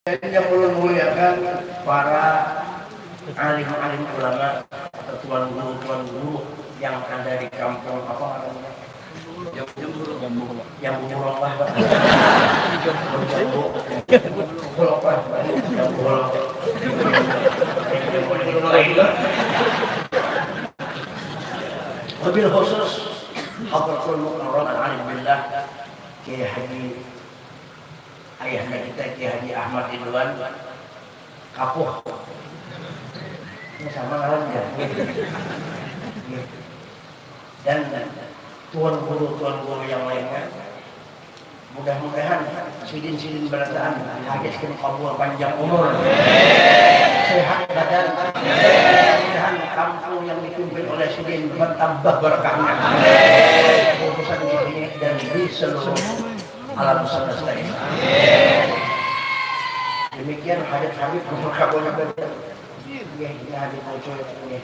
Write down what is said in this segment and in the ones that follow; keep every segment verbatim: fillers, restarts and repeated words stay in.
Dan yang ulun muliakan para alim-alim ulama atau tuan guru-tuan guru yang ada di kampung apa namanya? Jambu Bulung, Bah. Jambu Bulung, Bah. Jambu Bulung, Bah. Jambu Bulung. Wabil khusus Hadratul Mukarram Al Alim Billah Kiai Haji, ayahnya kita, Kiai Haji Ahmad Ridwan Kapuh. Ini sama ngarannya. Dan tuan guru, tuan guru yang lainnya, mudah-mudahan sidin-sidin barataan hajat kin kabul, panjang umur, sehat badan, mudah-mudahan kampung yang dipimpin oleh sidin bertambah berkahnya, khususan di sini dan di seluruh alam semesta ini. Demikian hajat Habib, umur kabulnya. Iya, iya, Habib Ucuy, iya.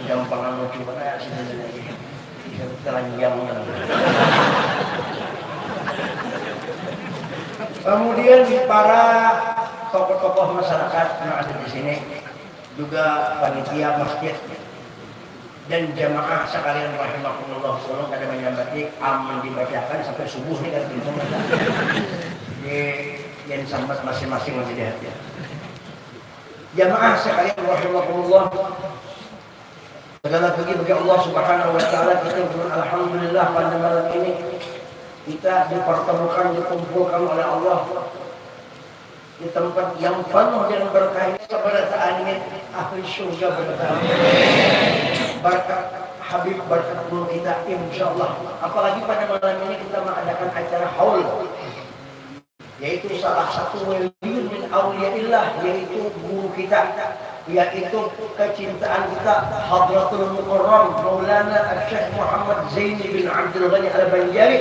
Gampang anu cuy, mana sini lagi. Bisa telanjang. Kemudian para tokoh-tokoh masyarakat yang ada di sini, juga panitia masjid dan jamaah sekalian rahimakumullah, tolong kada menyambati amun dibacakan sampai subuh nih kan bingung kita. Di yang sambat masing-masing lagi di hati. Jamaah sekalian rahimakumullah, segala puji bagi Allah Subhanahu wa Ta'ala, kita bersyukur, alhamdulillah, pada malam ini kita dipertemukan, dikumpulkan oleh Allah di tempat yang penuh dengan berkah ini. Sabarataan ini ahli surga barataan, berkat Habib, berkat guru kita, insya Allah. Apalagi pada malam ini kita mengadakan acara haul, yaitu salah satu waliun min auliyaillah, yaitu guru kita, yaitu kecintaan kita, Hadratul Mukarram Maulana Syekh Muhammad Zaini bin Abdul Ghani Al-Banjari,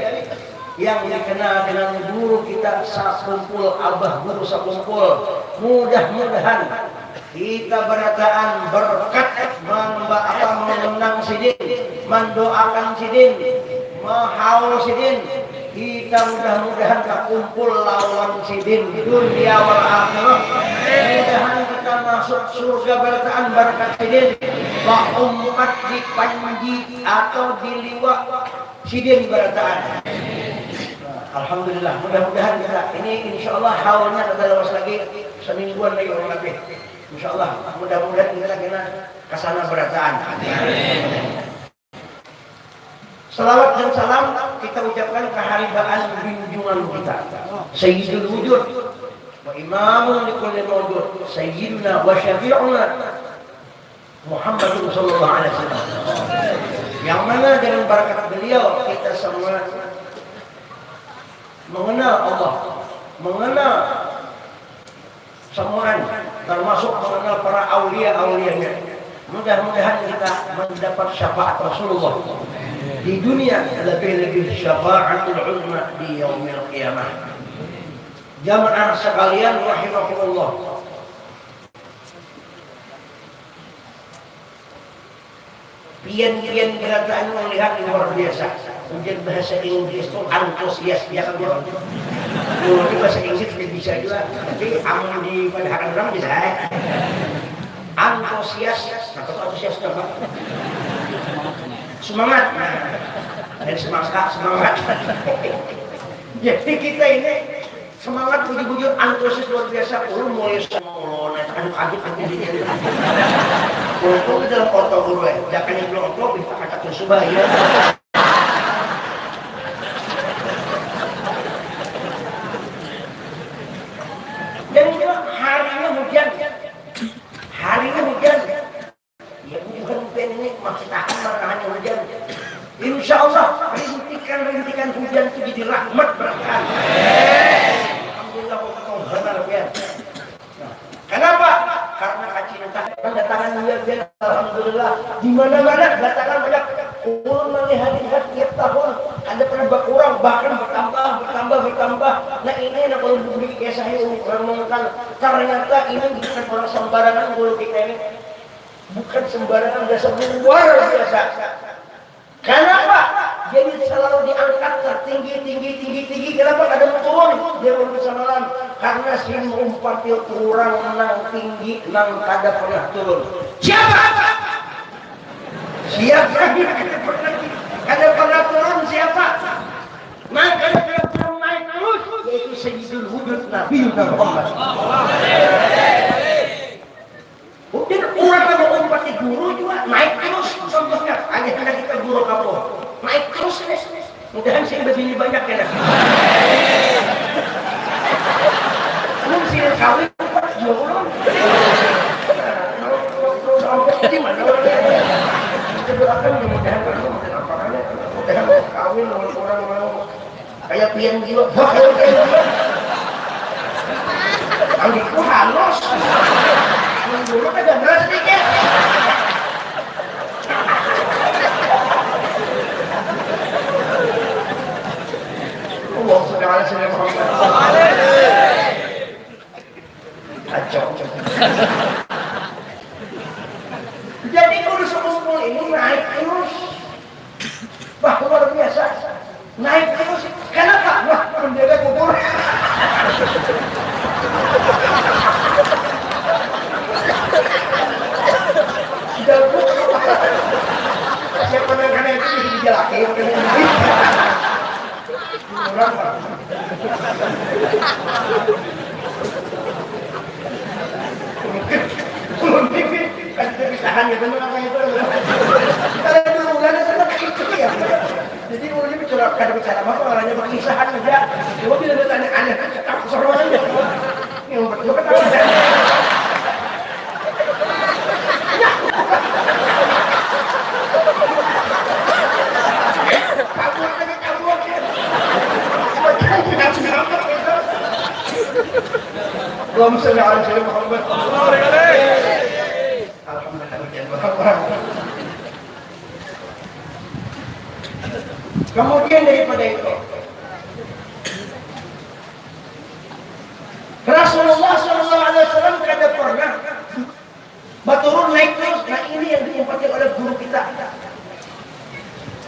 yang dikenal dengan guru kita sakumpul, abah guru sakumpul. Mudah-mudahan kita barataan berkat memba-, apa, mengenang sidin, mendoakan sidin, mehaul sidin. Kita mudah-mudahan takumpul lawan sidin dunia wal akhirah. Mudahan kita masuk surga barataan barakat sidin. Baumpat di panji atau di liwa sidin barataan. Alhamdulillah, mudah-mudahan kita ini, insya Allah, haulnya kada lawas lagi, semingguan lagi kurang lebih. Insya Allah, mudah-mudahan kita kena kasana barataan. Salawat dan salam kita ucapkan keharibaan junjungan kita, Sayyidul Wujud wa Imamul Likulli Mawjud, Sayyiduna wa Syafi'una Muhammadun sallallahu alaihi wasallam. Yang mana dengan barakat beliau kita semua mengenal Allah, mengenal semuanya, termasuk mengenal para aulia-aulianya. Mudah-mudahan kita mendapat syafaat Rasulullah di dunia, lebih-lebih syafaatul uzma di yaumil qiyamah. Jamaah sekalian rahimakumullah. Pian-pian berataan melihat luar biasa. Ujar bahasa Inggris tu antusias, ya kan, Bro? Bro, ini bahasa Inggris dia bisa juga. Tapi amun dipadahakan orang bisa, eh. Antusias, apa tuh antusias itu apa? Semangat. Nah, dari semangka, semangat. Jadi kita ini semangat bujur-bujur, antusias luar biasa. Ulun mulai sama ulun, eh, takajut-kajut aku di sini. Untung di dalam oto guru, eh. Jangan yang belum oto, bisa kacak susu bahaya. Dan juga harinya hujan. Harinya hujan. Ya, bukan hujan ini, masih tahan marahannya hujan. Insya Allah, rintikan-rintikan hujan itu jadi rahmat barataan. Alhamdulillah, kau benar, ya. Nah, kenapa? Karena kacintaan, kedatangan dia, dia, alhamdulillah. Di mana-mana, kedatangan banyak. Ulun melihat-lihat tiap tahun, ada pernah berkurang, bahkan bertambah, bertambah, bertambah. Nah, ini yang kalau diberi kisahnya, ulun renungkan. Ternyata ini bukan orang sembarangan, guru kita ini. Bukan sembarangan, dasar luar biasa. Kenapa? Jadi salah Kalau diangkat tinggi, tinggi, tinggi, tinggi, kenapa kada turun? Dia baru bisa malam. Karena sing meumpati orang nang tinggi, nang kada pernah turun. Siapa? Siapa yang kada pernah, kada pernah turun? Siapa? Nah, kada pernah turun, naik terus, yaitu Sayyidul Wujud Nabi Muhammad. Mungkin urang nang maumpati guru jua naik terus, contohnya, ayahanda kita guru kamu, naik terus ini. Mudahan sing babini banyak ya. Mun sing kawin empat jua ulun. Nah, kalau, kalau, kalau, kalau di mana orang ya? Kita doakan mudah-mudahan kamu mudah apa kan ya? Mudahan kawin lawan orang mau kayak pian jua. Wah, kayak pian jua. Ambiku halus. Mun dulu kada berat sedikit. Allahumma shalli ala sayyidina Muhammad. Kacau. Jadi guru sekumpul ini naik terus. Wah, luar biasa. Naik terus. Kenapa? Wah, menjaga kubur. Jago. Siapa yang kena itu bisa dijalakin. Orang, Pak. Ulun ini kan kita pisahan ya, teman apa itu? Kalau dulu ulun sana itu ya. Jadi ulun ini bicara, kada bicara apa, orangnya berkisahan aja. Cuma bila ditanya aneh, cakap sama aja. Yang betul ketawa. Kabur aja, kabur. Allahumma shalli ala sayyidina Muhammad. Alhamdulillah, hujan barang-barang. Kemudian daripada itu, Rasulullah sallallahu alaihi wasallam kada pernah baturun naik terus. Nah, ini yang diumpati oleh guru kita.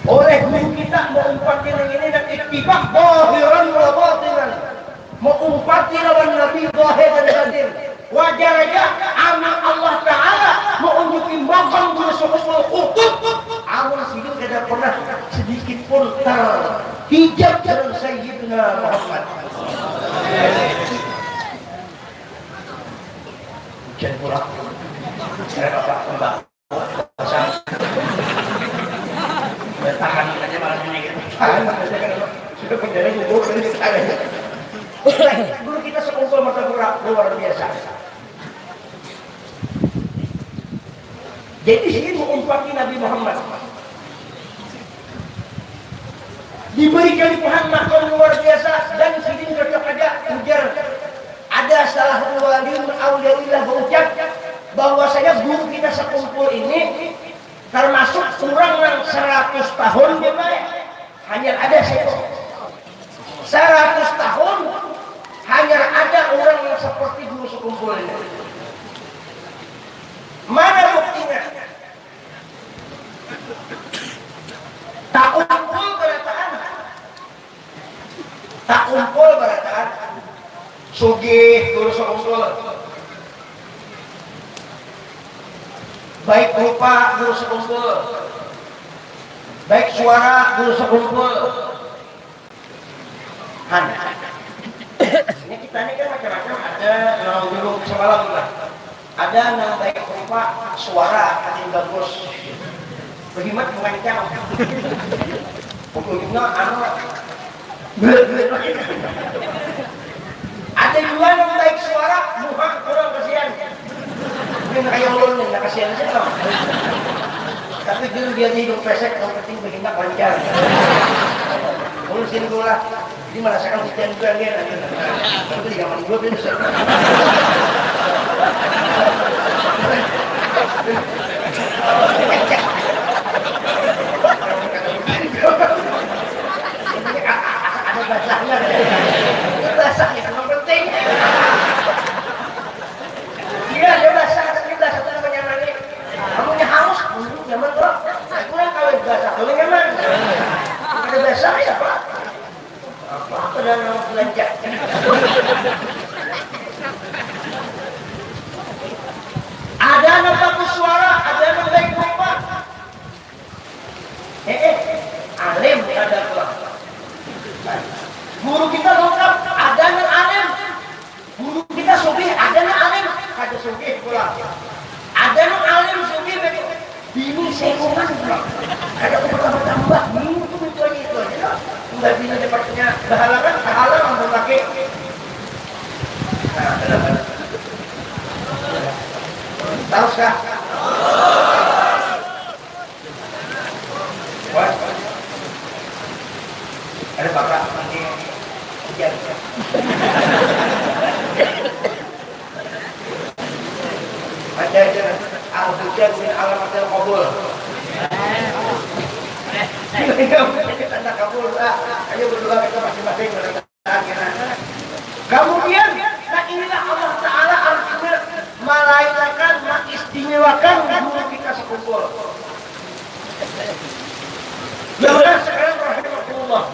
Oleh guru kita maumpati nang ini, nang ittiba zahiran wa batinan. Maumpati lawan Nabi zahir dan batin. Wajar aja anak Allah Ta'ala maunjuki mabang guru sekumpul kutub. Amun sidin kada pernah sedikit pun terhijab dengan Sayyidina Muhammad. Hujan pula. Saya bapak kembang. Bertahan aja malam ini kita. Tahan aja kan. Sudah penjara juga dari kita. Guru kita sekumpul mata guru luar biasa. Jadi sidin maumpati Nabi Muhammad. Diberi kelimpahan makam luar biasa dan sidin cocok aja ujar. Ada salah satu wali auliaillah berucap bahwasanya guru kita sekumpul ini termasuk urang nang seratus tahun dia baik. Hanya ada sih. Seratus tahun hanya ada orang yang seperti guru sekumpul ini. Mana buktinya? Takumpul berataan. Takumpul barataan. Sugih guru sakumpul. Baik rupa guru sakumpul. Baik suara guru sakumpul. Han. Ini kita ini kan macam-macam, ada nang dulu semalam lah. Ada nang baik rupa, suara, atin bagus. Berhimat mengancam. Ujungnya anu, ada juga nang baik suara, muha kurang kasihan. Ini kayak ulun nih, nggak kasihan aja tau. Tapi dulu dia nih hidung pesek, yang penting berhimat lancar. Ulun sini dulu lah. Jadi merasakan hujan juga dia nanti. Itu di zaman dulu dia bisa. Ada basahnya. Itu basahnya yang penting. Iya, ada basah, tapi basah itu namanya nyaman. Amunnya haus, hmm, nyaman kok. Aku lah kalau basah, kalau nyaman. Ada basah, Haus kah? Puas? Ada bapak ini hujan. Ada aja, al hujan min alamatil qabul. Tanda kabul, ah. Ayo berdoa kita masing-masing. Kemudian, nah, inilah Allah Ta'ala akhirnya malaikakan, mengistimewakan guru kita sekumpul. Jamaah sekalian rahimakumullah.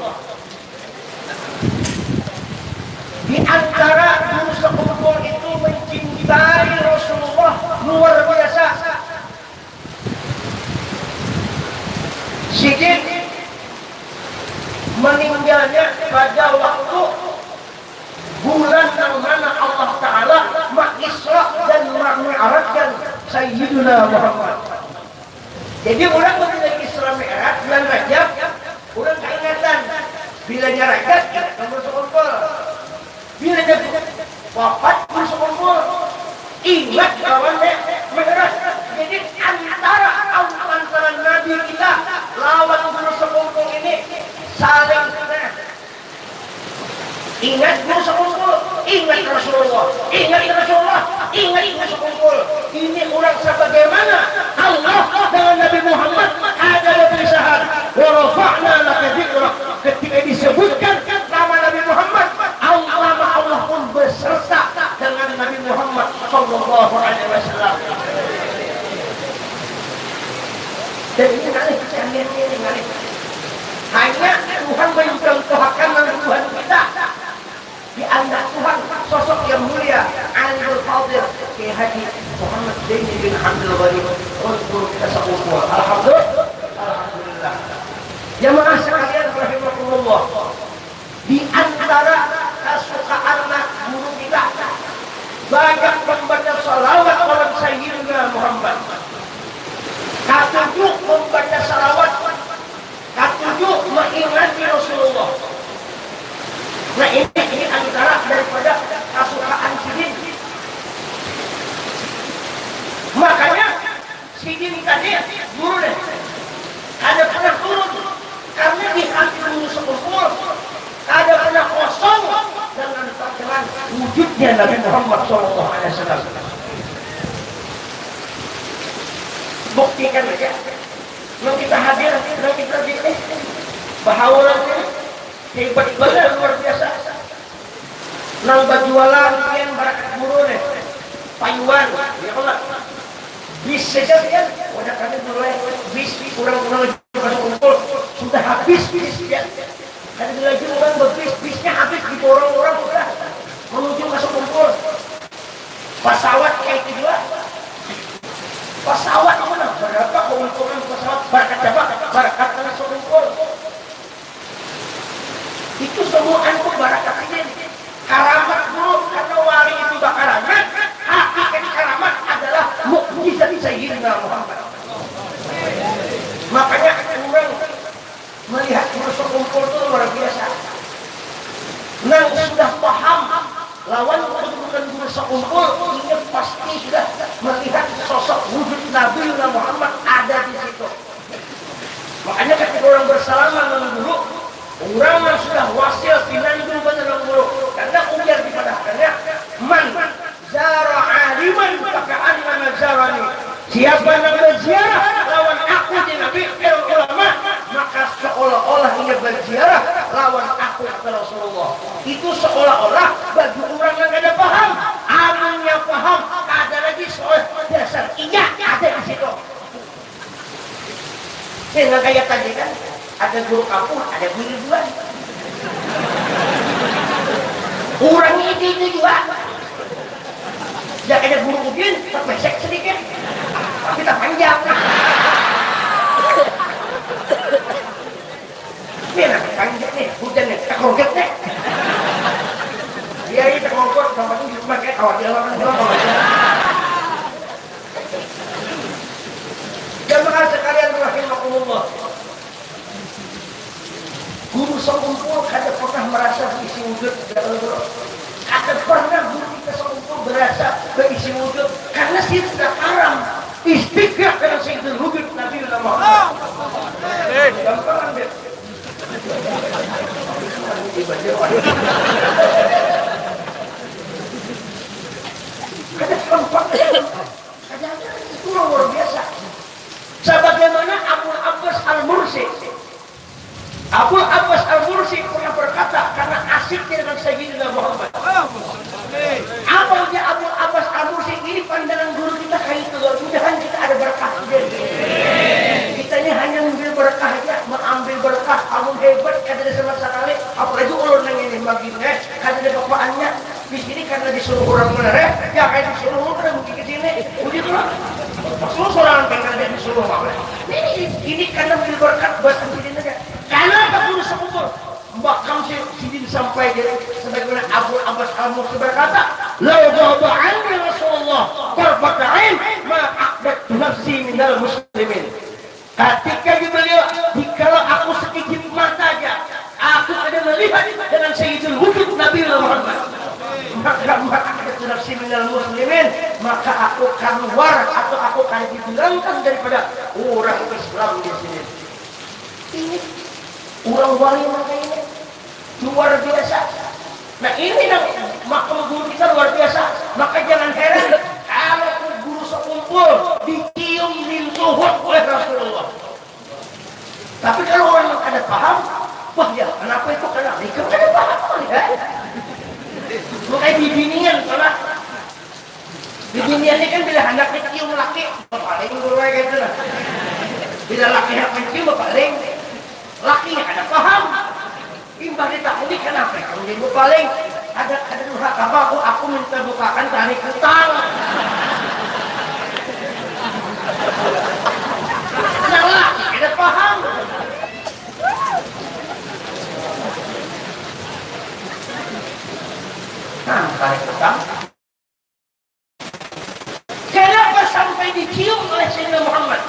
Di antara guru sekumpul itu mencintai Rasulullah luar biasa. Sidin meninggalnya pada waktu bulan yang mana Allah Ta'ala ma'isra dan ma'mi'rajkan Sayyiduna Muhammad. Jadi, orang bila Isra Mi'raj bulan Rajab, orang kaingatan. Bilanya Rajab, ingat nomor sekumpul. Bilanya wafat, nomor sekumpul. Ingat lawan Mi'raj. Jadi, antara, antara Nabi kita lawan guru sekumpul ini saling, nah, ingat guru sekumpul, ingat Rasulullah, ingat Rasulullah, ingat guru sekumpul. Ini orang sebagaimana Allah dengan Nabi Muhammad ada berpisahan. Wa rafa'na laka dzikrak. Ketika disebutkan nama Nabi Muhammad, Allah, nama Allah pun beserta dengan Nabi Muhammad sallallahu alaihi wasallam. Dan ini ngalih kecanggihan ini, ngalih. Hanya Tuhan mencontohkan Tuhan kita. Di anak Tuhan, sosok yang mulia, Alimul Fadil, Kiai Haji Muhammad Zaini bin Abdul Ghani, untuk kita sekumpul. Alhamdulillah. Alhamdulillah. Jamaah sekalian rahimakumullah. Di antara kasukaan guru kita, banyak membaca salawat lawan Sayyidina Muhammad. Katuju membaca salawat, katuju mengingati Rasulullah. Nah, ini, ini antara daripada kasukaan sidin. Makanya, sidin tadi guru deh, kada pernah turun. Karena di hati guru sekumpul, kada pernah kosong dengan terkenal wujudnya Nabi Muhammad sallallahu alaihi wasallam. Buktikan aja. Nang kita hadir, nang kita di, eh, bahaulan ini hebat banar, luar biasa. Nang bajualan pian barakat guru nih. Payuan, ya Allah. Bis saja pian, wadah kami mulai bis, kurang-kurang masuk kumpul, sudah habis bis pian. Kada dilaju orang bebis, bisnya habis diborong orang sudah. Menuju masuk kumpul. Pasawat kayak itu jua. Pasawat mana? Berapa keuntungan pasawat? Barakat apa? Barakat masuk kumpul. Itu semua anu barakat ini. Karamat guru, karena wali itu bakaramat. Hakikat karamat adalah mukjizat Sayyidina Muhammad. Makanya orang melihat guru sekumpul itu luar biasa. Nang sudah paham lawan kedudukan guru sekumpul, ini pasti sudah melihat sosok wujud Nabi Muhammad ada di situ. Makanya ketika orang bersalaman dengan guru, orang yang sudah wasil pinanjung dengan guru, karena ujar dipadahkannya, man zara aliman faka'annama zarani. Siapa yang berziarah lawan aku di Nabi, eh, ulama, maka seolah-olah ia berziarah lawan aku, kata Rasulullah. Itu seolah-olah bagi orang yang kada paham. Amunnya paham, ada lagi soal dasar iya ada di situ. Nah, nang kaya tadi kan, ada guru kampung, ada guru Ridwan. Kurang ini, ini jua. Ya, ada guru Udin, terpesek sedikit. Tapi tak panjang. Ini anak panjang nih, hujan nih, tak roget nih. Dia ini tak roget, sama ini di rumah kayak kawat dia orang, dia orang. Jamaah sekalian rahimakumullah. Guru sekumpul kada pernah merasa berisi wujud, kada pernah. Kada pernah guru kita sekumpul berasa berisi wujud, karena sih sudah haram Ada sempat. Kadang-kadang itu luar biasa. Sebagaimana Abul Abbas Al-Mursi. Abul Abbas Al-Mursi pernah berkata, karena asiknya dengan Sayyidina Muhammad. Apa ujar Abul Abbas Al-Mursi? Ini pandangan guru kita kayak itu loh. Mudahan kita ada berkah juga. Kita ini hanya mengambil berkah aja, mengambil berkah. Amun hebat, kada ada sama sekali. Apalagi ulun yang ini, bagi, eh, kada ada bapaannya. Di sini karena disuruh orang benar, eh. Ya, kayak disuruh orang benar, mungkin ke sini. Udah tuh lah. Maksudnya seorang yang kada disuruh apa? Ini, ini karena mengambil berkat buat sendiri aja. Karena apa guru sekumpul? Bahkan si, sidin sampai jadi sebagaimana Abul Abbas Al-Mursi berkata, "Lau ghaba anni Rasulullah tarfata ain ma aqdadtu nafsi minal muslimin." Ketika beliau, "Jikalau aku sekijip mata aja, aku kada melihat dengan Sayyidul Wujud Nabi Muhammad, maka, maka nafsi minal muslimin, maka aku keluar atau aku kada dibilangkan daripada orang Islam di sini." Ini orang wali maka ini luar biasa. Nah, ini nang makam guru kita luar biasa. Maka jangan heran kalau guru sekumpul dicium mintuhuk oleh Rasulullah. Tapi kalau orang yang kada paham, wah ya, kenapa itu kena nikah kada paham ya? Makanya bibinian salah. Bibinian ini kan bila handak dicium laki, paling dulu aja gitu lah. Bila laki hendak mencium, paling lakinya kada paham. Imbah ditakuni, kenapa kamu jadi paling? Ada, ada durhaka apa aku, aku minta bukakan tali kutang. Nah, laki kada paham. Nah, tali kutang. Kenapa sampai dicium oleh Sayyidina Muhammad?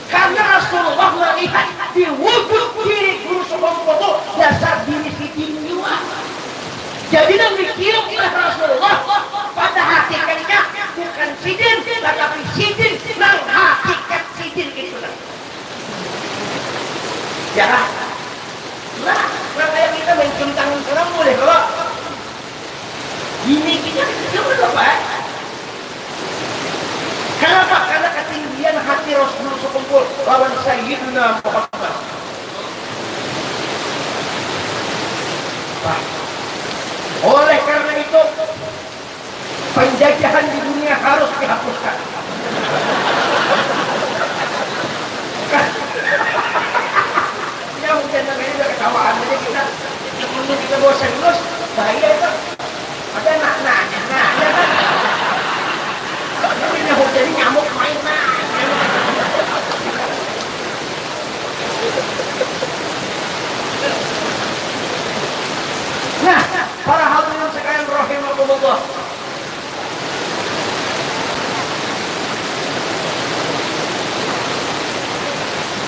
Karena Rasulullah melihat di wujud diri guru sekumpul tu dasar diri sidin jua. Jadi nang dicium oleh Rasulullah pada hakikatnya bukan sidin, tetapi sidin nang hakikat sidin itu nah. Ya lah. Nah, nah kayak kita main cium tangan orang boleh kalo. Ini kita cium apa? Kenapa? Karena ketinggian hati Rasulullah sekumpul lawan Sayyidina Muhammad. Nah, oleh karena itu, penjajahan di dunia harus dihapuskan. Ya, hujan namanya udah ketawaan aja kita. Mun kita bawa serius, bahaya itu. Ada nak nanya, nah, ya kan? Ini hujan ini nyamuk main, nah. Nah, para hadirin sekalian rahimakumullah.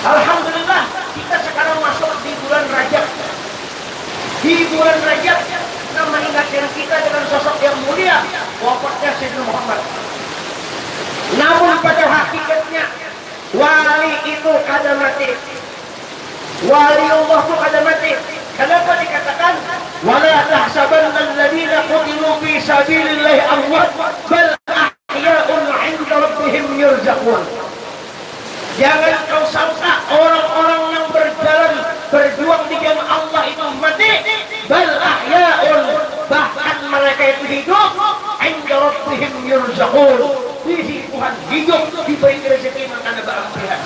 Alhamdulillah, kita sekarang masuk di bulan Rajab. Di bulan Rajab, kita mengingatkan kita dengan sosok yang mulia, wafatnya Sayyidina Muhammad. Namun pada hakikatnya, wali itu kada mati. Waliullah tu kada mati. Kenapa dikatakan, "Wala tahsabanna alladziina qutilu fi sabilillahi amwat, bal ahya'un 'inda rabbihim yurzaqun." Jangan kau sangka orang-orang yang berjalan berjuang di jalan Allah itu mati, bal ahya'un, bahkan mereka itu hidup, 'inda rabbihim yurzaqun, di sisi Tuhan hidup, diberi rezeki nang kada beampihan.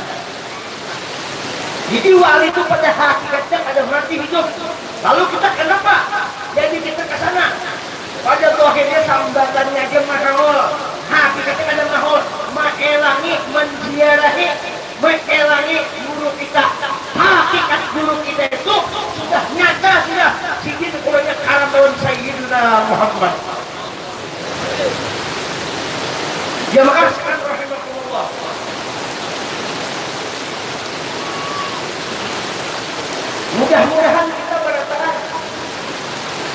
Jadi wali itu pada hakikatnya kada mati, hidup. Lalu kita kenapa jadi kita ke sana? Pada zahirnya sambatannya aja mahal, hakikatnya kada mahal. Maelangi, menziarahi, maelangi guru kita. Hakikat guru kita itu sudah nyata sudah. Sidin ukurnya karam lawan Sayyidina Muhammad. Ya, maka sekarang rahimakumullah. Mudah-mudahan kita barataan.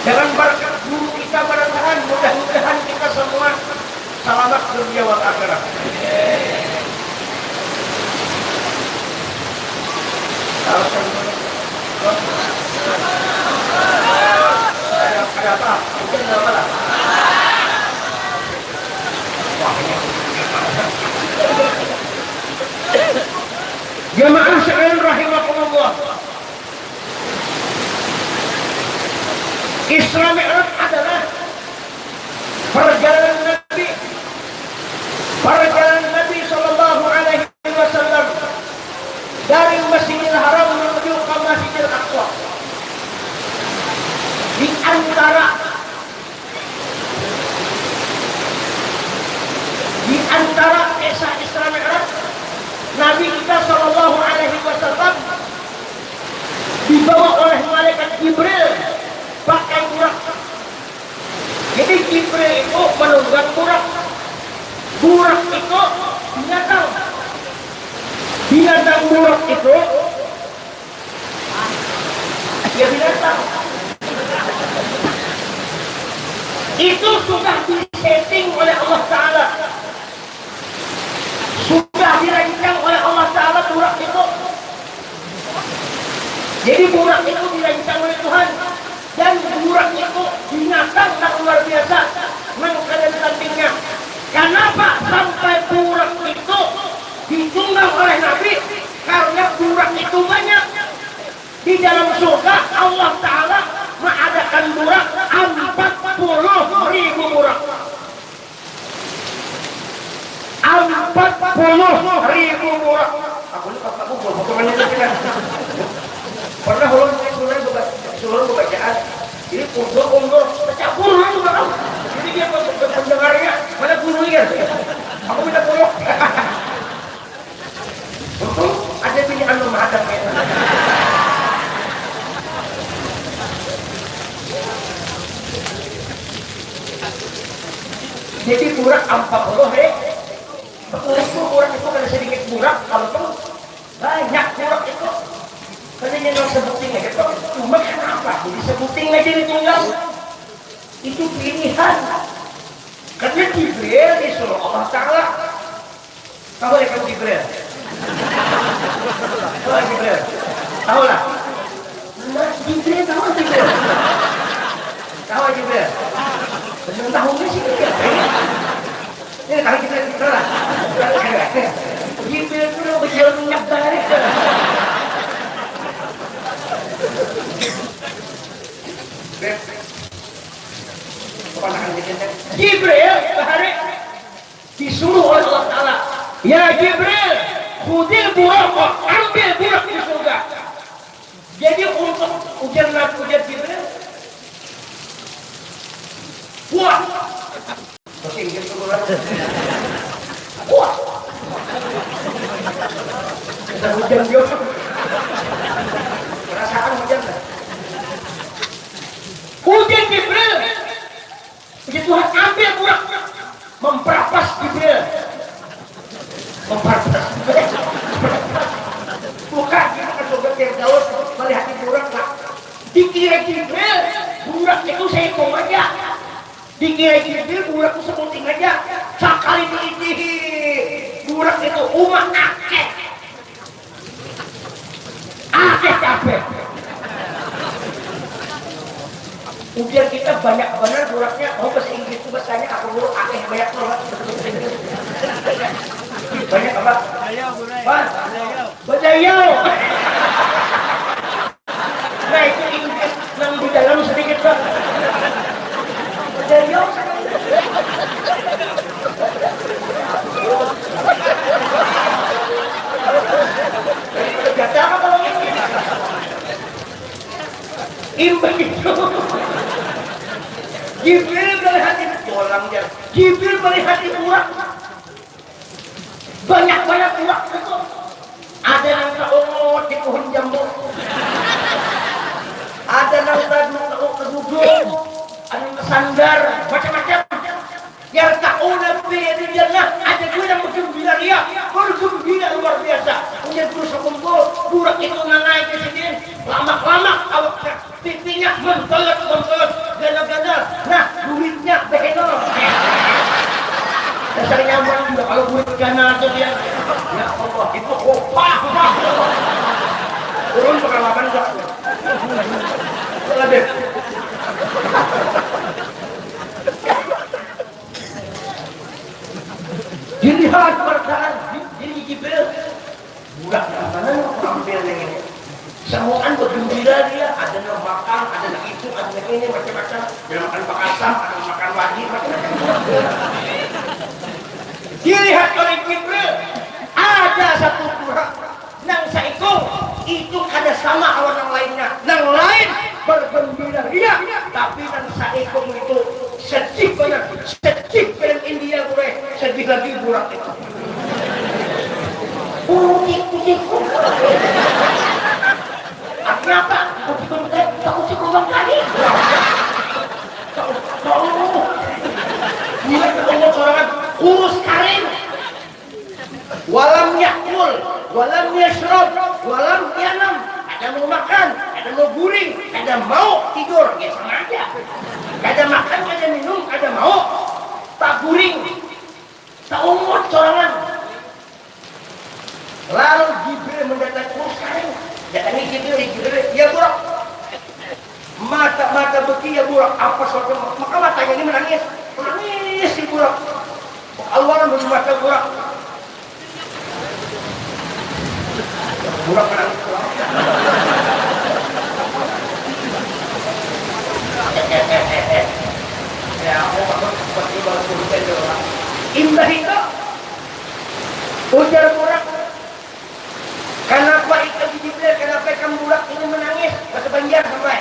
Dengan barakat guru kita barataan, mudah-mudahan kita semua salamat dunia wal akhirat. Perjalanan Nabi Shallallahu Alaihi Wasallam dari Masjidil Haram menuju ke Masjidil Aqsa, di antara di antara kisah Isra Mi'raj, Nabi kita Shallallahu Alaihi Wasallam dibawa oleh malaikat Jibril pakai burak. Jadi Jibril itu menunggang burak. Burak itu binatang. Binatang burak itu, ya, binatang. Itu sudah disetting oleh Allah Ta'ala. Sudah dirancang oleh Allah Ta'ala burak itu. Jadi burak itu dirancang oleh Tuhan. Dan burak itu binatang yang luar biasa, nang kada ada tandingnya. Kenapa sampai burak itu ditunggang oleh Nabi? Karena burak itu banyak. Di dalam surga, Allah Ta'ala mengadakan burak empat puluh ribu burak. Empat puluh ribu burak. Aku ni kakakku buah potongan itu kan. Pernah ulun suruh baca, suruh bacaan. Jadi punduk umur tercampur itu bakal. Jadi dia pendengarnya mana guru ya. Aku minta puluk. Untung ada bini anu mahadap ya. Jadi burak empat puluh, eh. Betul itu burak itu kada sedikit burak, kalau tuh banyak burak itu. Kada nyenang sebuting aja tuh. Cuma kenapa jadi sebuting aja ditunggang? Itu pilihan. Karena Jibril disuruh Allah Ta'ala. Tahu ya kamu Jibril? Tahu Jibril? Tahu lah. Nah, Jibril tahu Jibril. Tahu Jibril. Belum tahu nggak sih Jibril? Ini tahu Jibril kita lah. Jibril itu udah berjalan minyak balik. Jibril bahari disuruh oleh Allah Ta'ala, "Ya Jibril, khudil buraq, ambil burak di surga." Jadi untuk ujar Nabi, ujar Jibril, "Buah." Bahasa Inggris tu burak. "Buah." Kita hujan juga. Perasaan hujan lah. Hujan Jibril. Puji Tuhan, ambil burak. Memperapas Jibril. Memperapas. Bukan, kita kan coba Firdaus melihat di burak, Pak. Dikira Jibril, burak itu seekor aja. Dikira Jibril, burak itu sebuting aja. Sakali diitihi, burak itu uma akeh. Akeh kabeh. Ujar kita banyak banar buraknya. Mau bahasa Inggris tu bahasanya apa buruk? Akeh banyak banget. Banyak apa? Badayau, Bray. Wah. Badayau. Badayau. Nah, itu Inggris nang di dalam sedikit, Bang. Badayau. Kata apa kalau ini? Imbah itu, Jibril melihat itu, pulang dia. Jibril melihat itu, banyak-banyak burak itu. Ada nang taungut di pohon jambu. Ada nang tadu taungut ke gudung. Ada nang sandar, macam-macam. Yang tahu Nabi itu jannah, ada juga yang bergembira dia, bergembira luar biasa. Punya guru sekumpul, burak itu nangai ke sini, lamak-lamak awaknya. Pipinya mentoyot, mentoyot, ganal-ganal. Nah, duitnya behenol. Dasar nyaman juga kalau duit ganal tuh dia. Ya Allah, itu opah, opah. Turun pengalaman gua. Itulah deh. Dilihat perasaan di- diri Jibril. Budak nang mana nang tampil nih? Samuan bergembira dia, ada nang makan, ada nang itu, ada nang ini, macam-macam. Ada makan pakasam, ada makan lagi, macam-macam. Dilihat oleh Jibril, ada satu burak nang saikung itu kada sama lawan nang lainnya. Nang lain bergembira ria, tapi nang saikung itu sedih banar, sedih film India gue, sedih lagi burak itu. Kucing, kucing. Artinya apa? Kucing, kucing, kucing lubang kali. Tahu, tahu. Gila, ketemu sorangan kurus karing. Walam yakul, walam yasrob, walam yanam. Kada mau makan, kada mau guring, kada mau tidur. Ya sama aja. Kada makan, kada minum, kada mau. Tak guring. Saumur sorangan. Lalu Jibril mendatangi, oh sekarang datangi Jibril, Jibril, ya burak. Mata-mata beti ya burak, apa suatu maka matanya ini menangis. Menangis si burak. Keluaran dari mata burak. Burak menangis. Ya, aku takut seperti balas pulpen dulu. Imbah itu, ujar burak, kenapa ikam Jibril, kenapa ikam burak ini menangis? Bahasa Banjar sampai.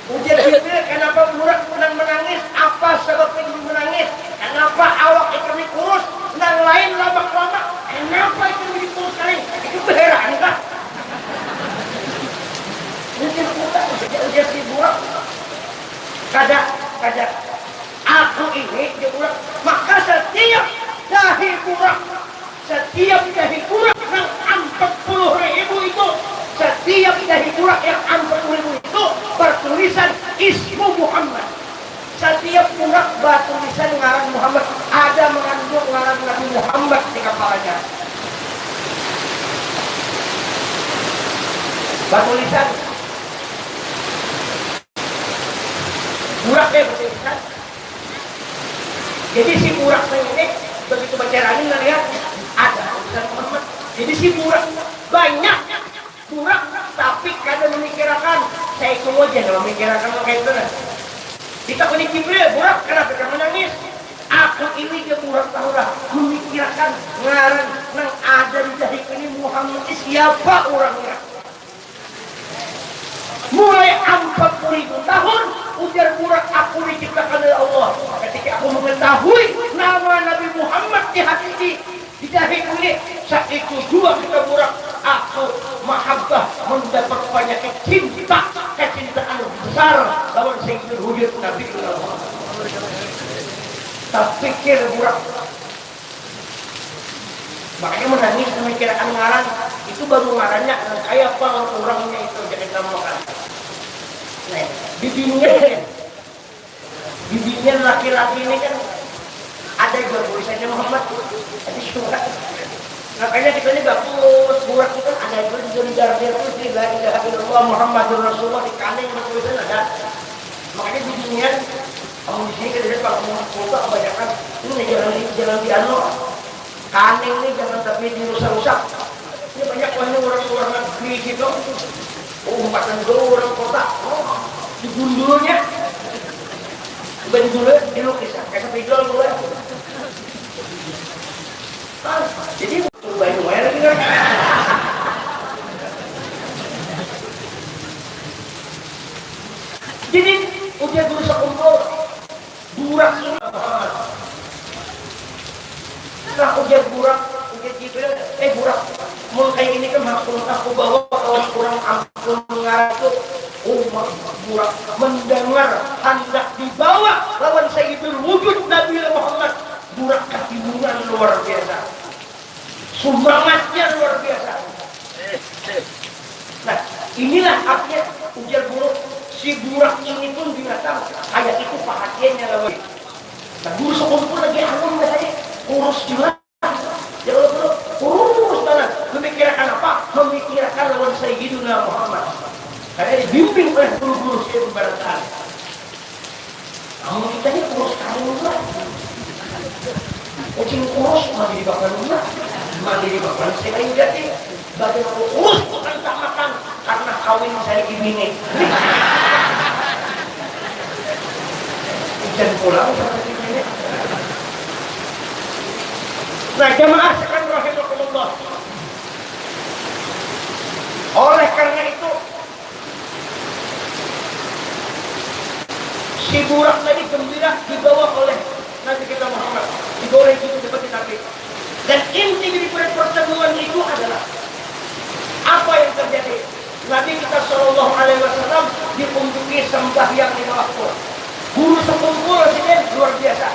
Ujar Jibril, kenapa burak nang menangis? Apa sebab ikam menangis? Kenapa awak ikam ini kurus? Nang lain lamak-lamak. Kenapa ikam ini kurus kali? Ikam berheran kah? Ujar burak, ujar, ujar si burak. Kada, kada. Aku ini, dia burak. Maka setiap dahi burak, setiap dahi burak nang empat puluh ribu itu, setiap dahi burak yang empat puluh ribu itu bertulisan ismu Muhammad. Setiap burak batulisan ngaran Muhammad, ada mengandung ngaran Nabi Muhammad di kepalanya. Batulisan. Burak ya, batulisan. Jadi si burak ini begitu baca rangin melihat ada tulisan Muhammad. Jadi si burak banyak burak tapi kada memikirakan. Saya itu aja nggak memikirakan kayak itu nah. Kita punya Jibril, burak kenapa kamu menangis? Aku ini dia burak tahu lah memikirkan ngaran nang ada di dahi ini Muhammad ini siapa orangnya. Mulai empat puluh ribu tahun, ujar burak aku diciptakan oleh Allah. Ketika aku mengetahui nama Nabi Muhammad di hati ini, di dahiku ini, saat itu jua kita burak, aku mahabbah mendapat penyakit cinta, kecintaan besar lawan Sayyidul Wujud Nabi Muhammad. Tak pikir burak. Makanya menangis memikirkan ngaran itu baru ngarannya kaya apa orangnya itu jadi namakan. Nah, di dunia kan, di dunia laki-laki ini kan ada juga tulisannya Muhammad, ada juga. Makanya kita ini bagus, burak itu ada juga di jari-jari dia tuh di la ilaha illallah Muhammadur Rasulullah di kandeng tulisan ada. Makanya di dunia kamu di sini kerja kalau mau foto kebanyakan ini jalan di jalan di anu kaning nih jangan tapi dirusak-rusak. Ini banyak banyak orang luar negeri gitu. Oh, umpatan dulu orang kota. Oh, digundulnya. Coba dulu dilukis ya, kayak video dulu ya. Ah, jadi banyak banyak lagi kan. Jadi udah berusaha kumpul. Burak ini Muhammad. Nah, ujar burak, ujar Jibril, eh burak, mun kayak ini kan aku, aku bawa kawan kurang ampun ngaratu. Umat burak mendengar hendak dibawa lawan Sayyidul Wujud Nabi Muhammad. Burak ketimbungan luar biasa. Semangatnya luar biasa. Nah, inilah artinya ujar guru, si burak ini pun binatang kayak itu perhatiannya lawan. Nah, guru sekolah pun lagi anu rasanya kurus juga. Ya kalau guru kurus banget, memikirkan apa? Memikirkan lawan Sayyidina Muhammad. Karena dibimbing oleh guru-guru saya pemberantaan. Amun kita ni kurus kali juga. Kucing kurus mandi di bakwan juga. Mandi di bakwan saya kayu jati. Badan aku kurus bukan tak makan karena kawin saya di bini. Hujan pulang sama si bini. Nah, jamaah sekalian rahimakumullah. Oleh karena itu, si Burak tadi gembira dibawa oleh Nabi kita Muhammad, dibawa oleh Jibril seperti Nabi. Dan inti daripada pertemuan itu adalah apa yang terjadi. Nabi kita Shallallahu Alaihi Wasallam diunjuki sembahyang lima waktu. Guru sekumpul sini luar biasa.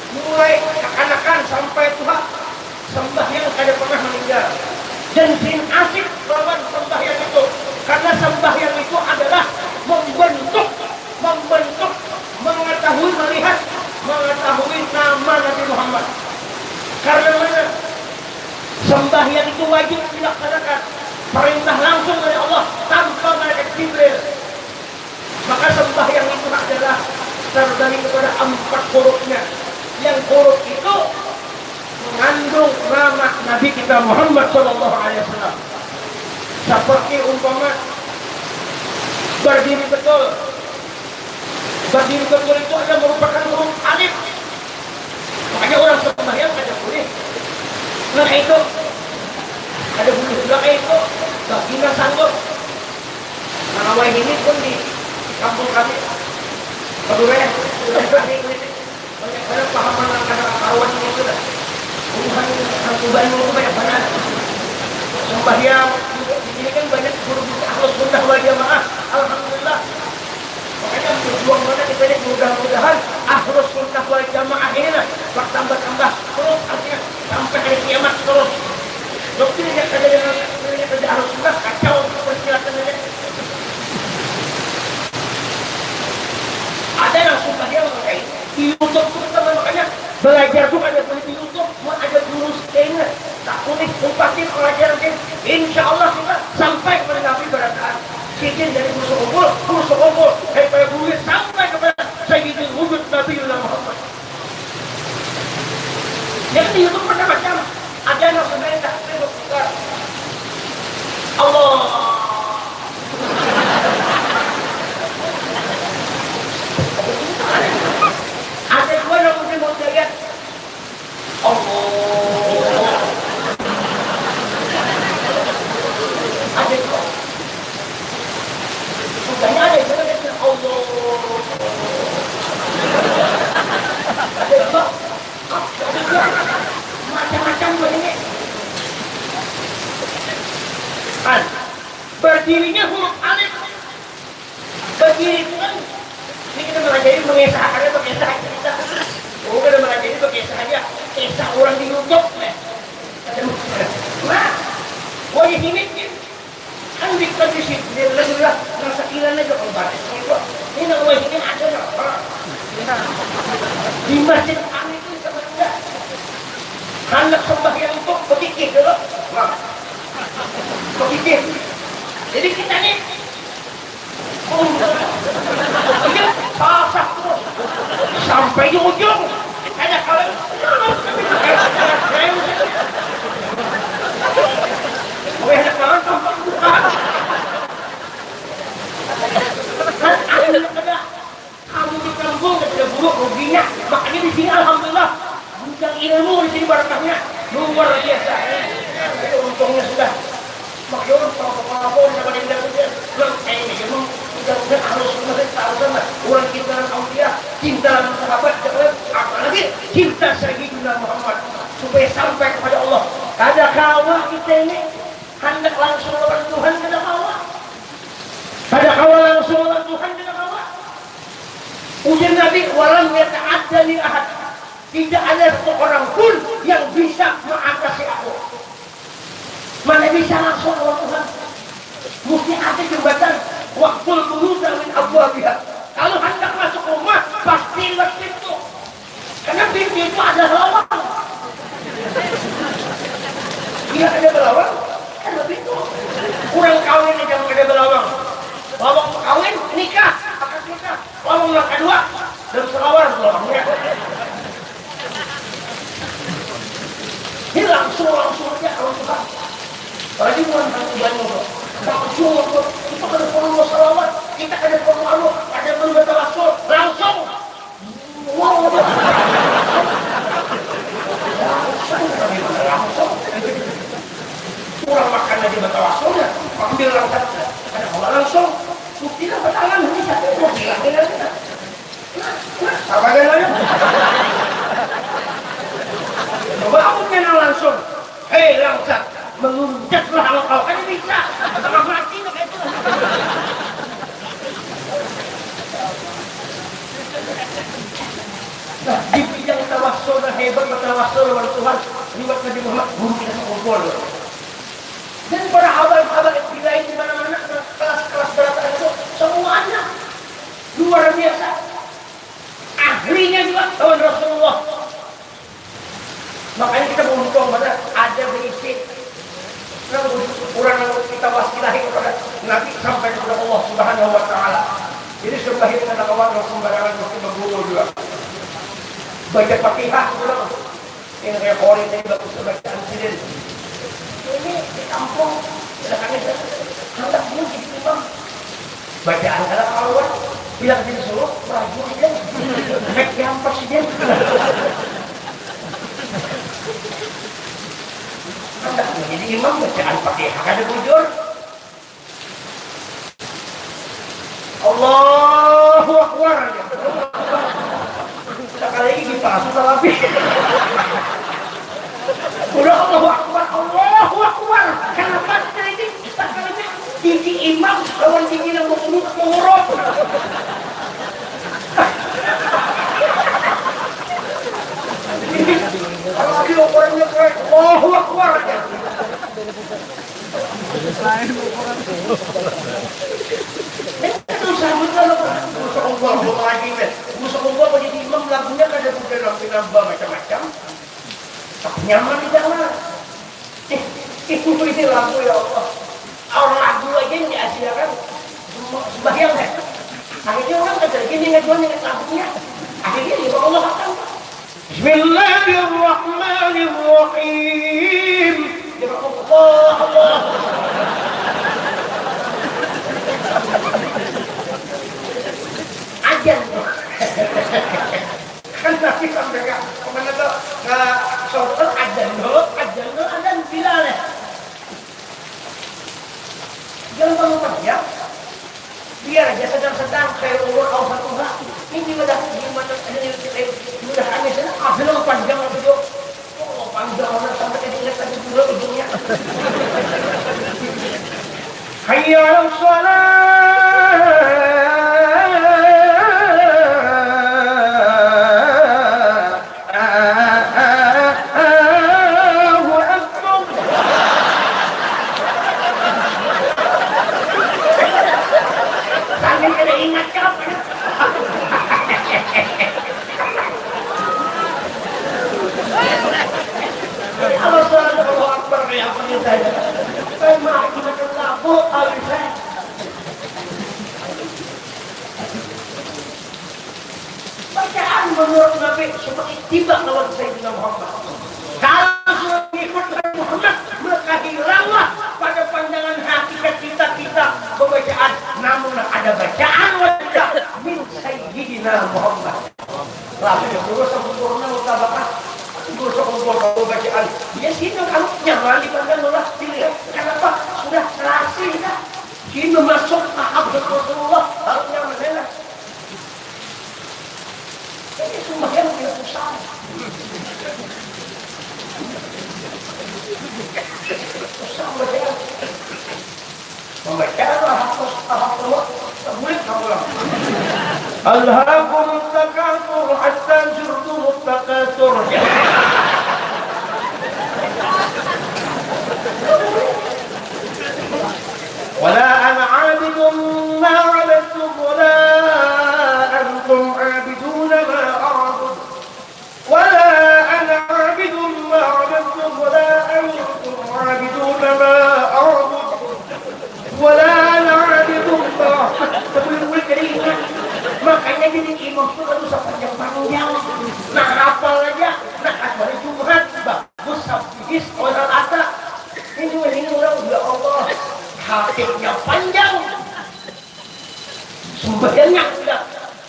Mulai kekanakan sampai tua, sembahyang kada pernah meninggal. Dan bin asik lawan sembahyang itu, karena sembahyang itu adalah membentuk, membentuk, mengetahui, melihat, mengetahui nama Nabi Muhammad. Karena mana? Sembahyang itu wajib dilaksanakan, perintah langsung dari Allah tanpa malaikat Jibril. Maka sembahyang itu adalah terdiri kepada empat hurufnya. Yang huruf itu mengandung nama Nabi kita Muhammad Shallallahu Alaihi Wasallam. Seperti umpama berdiri betul. Berdiri betul itu ada merupakan huruf alif. Makanya orang sembahyang ada boleh. Nah itu ada boleh juga kayak itu. Bagi nang sanggup. Nah, wayah ini pun di kampung kami, Madura ya, sudah kami ini banyak banget pahaman nang kada karuan ini sudah. Bukan nang Tuban itu banyak banget. Sembahyang di sini kan banyak guru-guru ahlus sunnah wal jamaah. Alhamdulillah. Makanya berjuang mana kita ini, mudah-mudahan ahlus sunnah wal jamaah ini lah bertambah-tambah terus artinya sampai hari kiamat terus. Dokter yang kerja dengan kerja ahlus sunnah kacau persilakan aja. Ada yang suka dia memakai di YouTube tuh teman, makanya belajar tuh ada boleh di YouTube, mau ada guru sini tak boleh umpatin pelajaran ini. Insya Allah kita sampai kepada Nabi barataan. Sidin dari guru sekumpul, guru sekumpul, daripada guru sampai kepada Sayyidil Wujud Nabiullah Muhammad. Jadi di YouTube macam-macam. Ada yang sudah tak terbuka. Allah. Ada dua yang mungkin mau dilihat. Allah. Ada dua. Sudahnya ada juga yang bilang, Allah. Ada juga. Ada juga. Macam-macam buat ini. Kan, berdirinya huruf alif. Berdiri itu kan, ini kita mengajari mengisah, ada mengisah cerita. Oh, kita mengajari mengisah aja. Kisah orang di YouTube, ya. Nah, wajah ini kan di kan di sini, dia lagi lah, rasa kilan aja kalau baris itu. Ini nang wajah ini ada napa? Di masjid kami itu sama juga. Anak sembahyang itu begigih dulu. Nah, begigih. Jadi kita nih, oh, iya, sasak terus. Sampai di ujung. Ada kalian. Weh, ada kawan tampak buka. Kan ada kada. Kamu di kampung kada buruk ruginya. Makanya di sini alhamdulillah. Gudang ilmu di sini barakahnya. Luar biasa. Jadi untungnya sudah. Makanya orang kelapa-kelapa orang yang pada indah saja. Orang kayak ini memang mudah-mudahan ahlus sunnah itu tahu kan lah. Orang cinta dan aulia, cinta dan sahabat, jangan apalagi cinta Sayyidina Muhammad supaya sampai kepada Allah. Kada kawa kita ini hendak langsung lawan Tuhan, kada kawa. Kada kawa langsung lawan Tuhan, kada kawa. Ujar Nabi, walam yata'adda li ahad. Tidak ada satu orang pun yang bisa mengatasi aku. Mana bisa langsung lawan Tuhan? Mesti ada jembatan. Waktul buyuta min abwabiha. Kalau hendak masuk rumah, pasti lewat pintu. Karena pintu itu ada lawang. Bila ada belawang, ada pintu. Kurang kawin aja kada belawang. Lawang kawin, nikah, akad nikah. Lawang nang kedua, dan selawar belawangnya. Ini langsung-langsung aja kalau Tuhan. Apalagi bukan satu banyu, Bro. Langsung, Bro. Kita kada perlu salawat, kita kada perlu anu, kada perlu baca langsung. Langsung. Wow. Langsung. Tawassul dan hebat bertawassul lawan Tuhan liwat Nabi Muhammad, guru kita sekumpul. Dan para habaib-habaib di lain di mana-mana, kelas-kelas berataan itu semuanya luar biasa. Ahlinya juga lawan Rasulullah. Makanya kita beruntung mana ada berisi nang urang nang kita wasilahi kepada Nabi sampai kepada Allah Subhanahu wa Taala. Jadi sembahnya kada kawan nang sembarangan, mesti berguru juga. Baca Fatihah pulang. Ini kayak Qori tadi bagus bacaan sidin. Ini di kampung, silakan aja. Handak dulu jadi imam. Bacaan kada karuan, bila kada disuruh, ragu sidin. Naik jampas sidin. Handak dulu jadi imam, bacaan Fatihah kada bujur. Allahu Akbar aja. Sekali lagi kita sudah habis. Udah Allahu Akbar, Allahu Akbar. Kenapa sekali ini? Sekalinya gigi imam lawan gigi nang mau sujud mengurut. Kalau lagi ukurannya kayak Allahu Akbar aja. Itu sambut kalau Masya Allah, Allah lagi, men. Masya Allah, kalau jadi imam lagunya kada sudah nampil nambah macam-macam. Tapi nyaman di dalam. Eh, itu ini lagu ya Allah. Orang lagu aja yang diasiakan. Semua sembahyang deh. Akhirnya orang kada lagi ingat Tuhan, ingat lagunya. Akhirnya ya Allah akan. Bismillahirrahmanirrahim. Ya Allah, Allah. Ajan. Kan Nabi sampai ke mana tuh? Ke Sodor, ajan dulu, ajan dulu, ajan bila nih. Jangan terlalu panjang. Biar aja sedang-sedang, khairul umur awsatuha. Ini gimana, gimana, ini, ini, mudah kami sana, ah, bilang panjang apa jo? Oh, panjang amat sampai tadi ingat tadi dulu ujungnya. Hayya 'alas shalah. Allahu Akbar. Sambil kada ingat kapan. Apa suara Allahu Akbar kayak apa nih saya? Saya mah cuma lagu, habis saya. Bacaan menurut Nabi supaya tiba lawan Sayyidina Muhammad. Kalau sudah mengikut Nabi Muhammad, maka hilanglah pada pandangan hakikat kita, kita pembacaan. Namun ada bacaan wanita min Sayyidina Muhammad. Lalu ya, guru sempurna mutabakah. Guru sempurna bacaan. Ya sih, nang anu nyaman dipandang lah, dilihat. Kenapa? Sudah terasi kita. Ini masuk tahap Rasulullah, harus nyaman lah. Jadi sembahyang tidak susah. Susah membaca. Membaca apa? Apa? Apa? Bulik kamu lah. Alhaakumut takatsur hatta zurtumut takatsur. Wala ana abidun ma abadtum wala antum abiduna ma a'bud. Wala ana abidun ma abadtum wala antum abiduna ma a'bud. Wala ana abidun ma. Sebulan-bulan jadi ingat. Makanya jadi imam itu harus panjang-panjang. Nah, hafal aja. Nah, kecuali Jumat, bagus Sabtu, Isya, Ata. Ini mending orang, ya Allah, hafidnya panjang. Sembahyangnya sudah.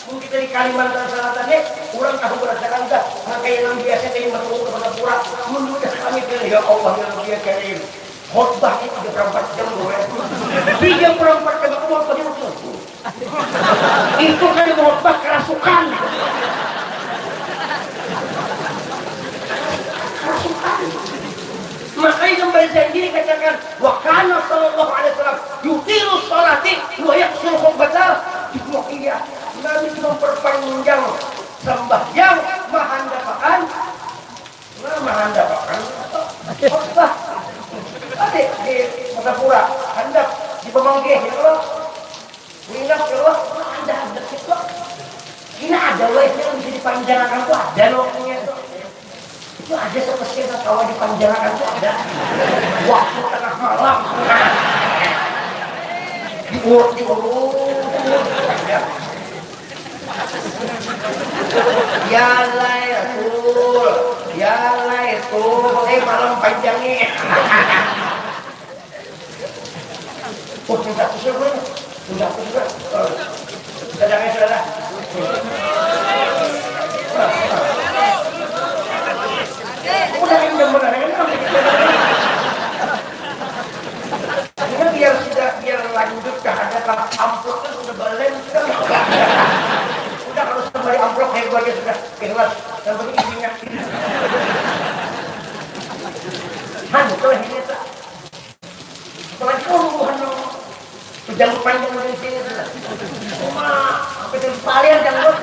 Mun kita di Kalimantan Selatan ni, urang tahu berasakan dah. Nang kaya nang biasa kaya matunggu ka Martapura. Mun udah kami pilih, ya Allah, ya Rabbi, ya Karim. Khotbah ni tiga per empat jam, bro, ya. Tiga per empat jam aku mau tadi waktu. Itu kan khotbah kerasukan. Kerasukan. Makanya yang berjanji dikatakan, "Wa kana sallallahu alaihi wasallam yutilu sholati wa yaksur khutbata." Iya, Nabi itu memperpanjang sembahyang, mahandapakan, Kawa dipanjarakan tu ada waktu tengah malam. Diurut, diurut. Ya lai, Tul. Ya lai, Tul. Eh, malam panjang ni. Oh, sudah, sudah, sudah. Sudah, sudah. Sudah, sudah. Udah, ini udah benar, ini udah. Ini biar sudah, biar lanjut ke hadapan amplopnya sudah balenter. Udah, kalau sudah balik amplop, kayak gua aja sudah ikhlas. Yang penting isinya. Han, betul ini, tak? Apalagi kalau bubuhan nang bejanggut panjang macam sini tu lah. Uma, sampai jadi palian janggut.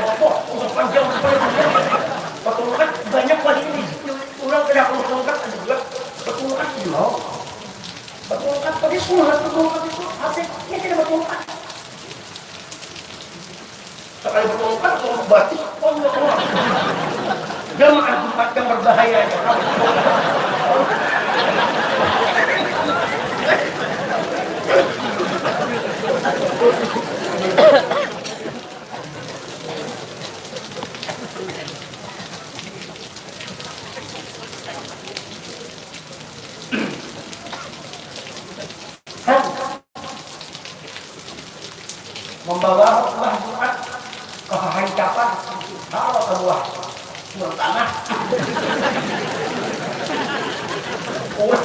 Apa? Udah panjang, panjang, panjang. Betul kan? Banyak kali ini. Orang kada perlu tongkat ada juga. Betul kan? Belum. Betul kan? Tadi sunat betul kan itu. Hati, ini tidak betul kan? Sekali bertongkat, mau batis, oh, enggak, enggak. Jamaah Jumat yang berbahaya. Membawa khutbah Jumat ke hahancapan, bawa keluar, keluar tanah. Oh,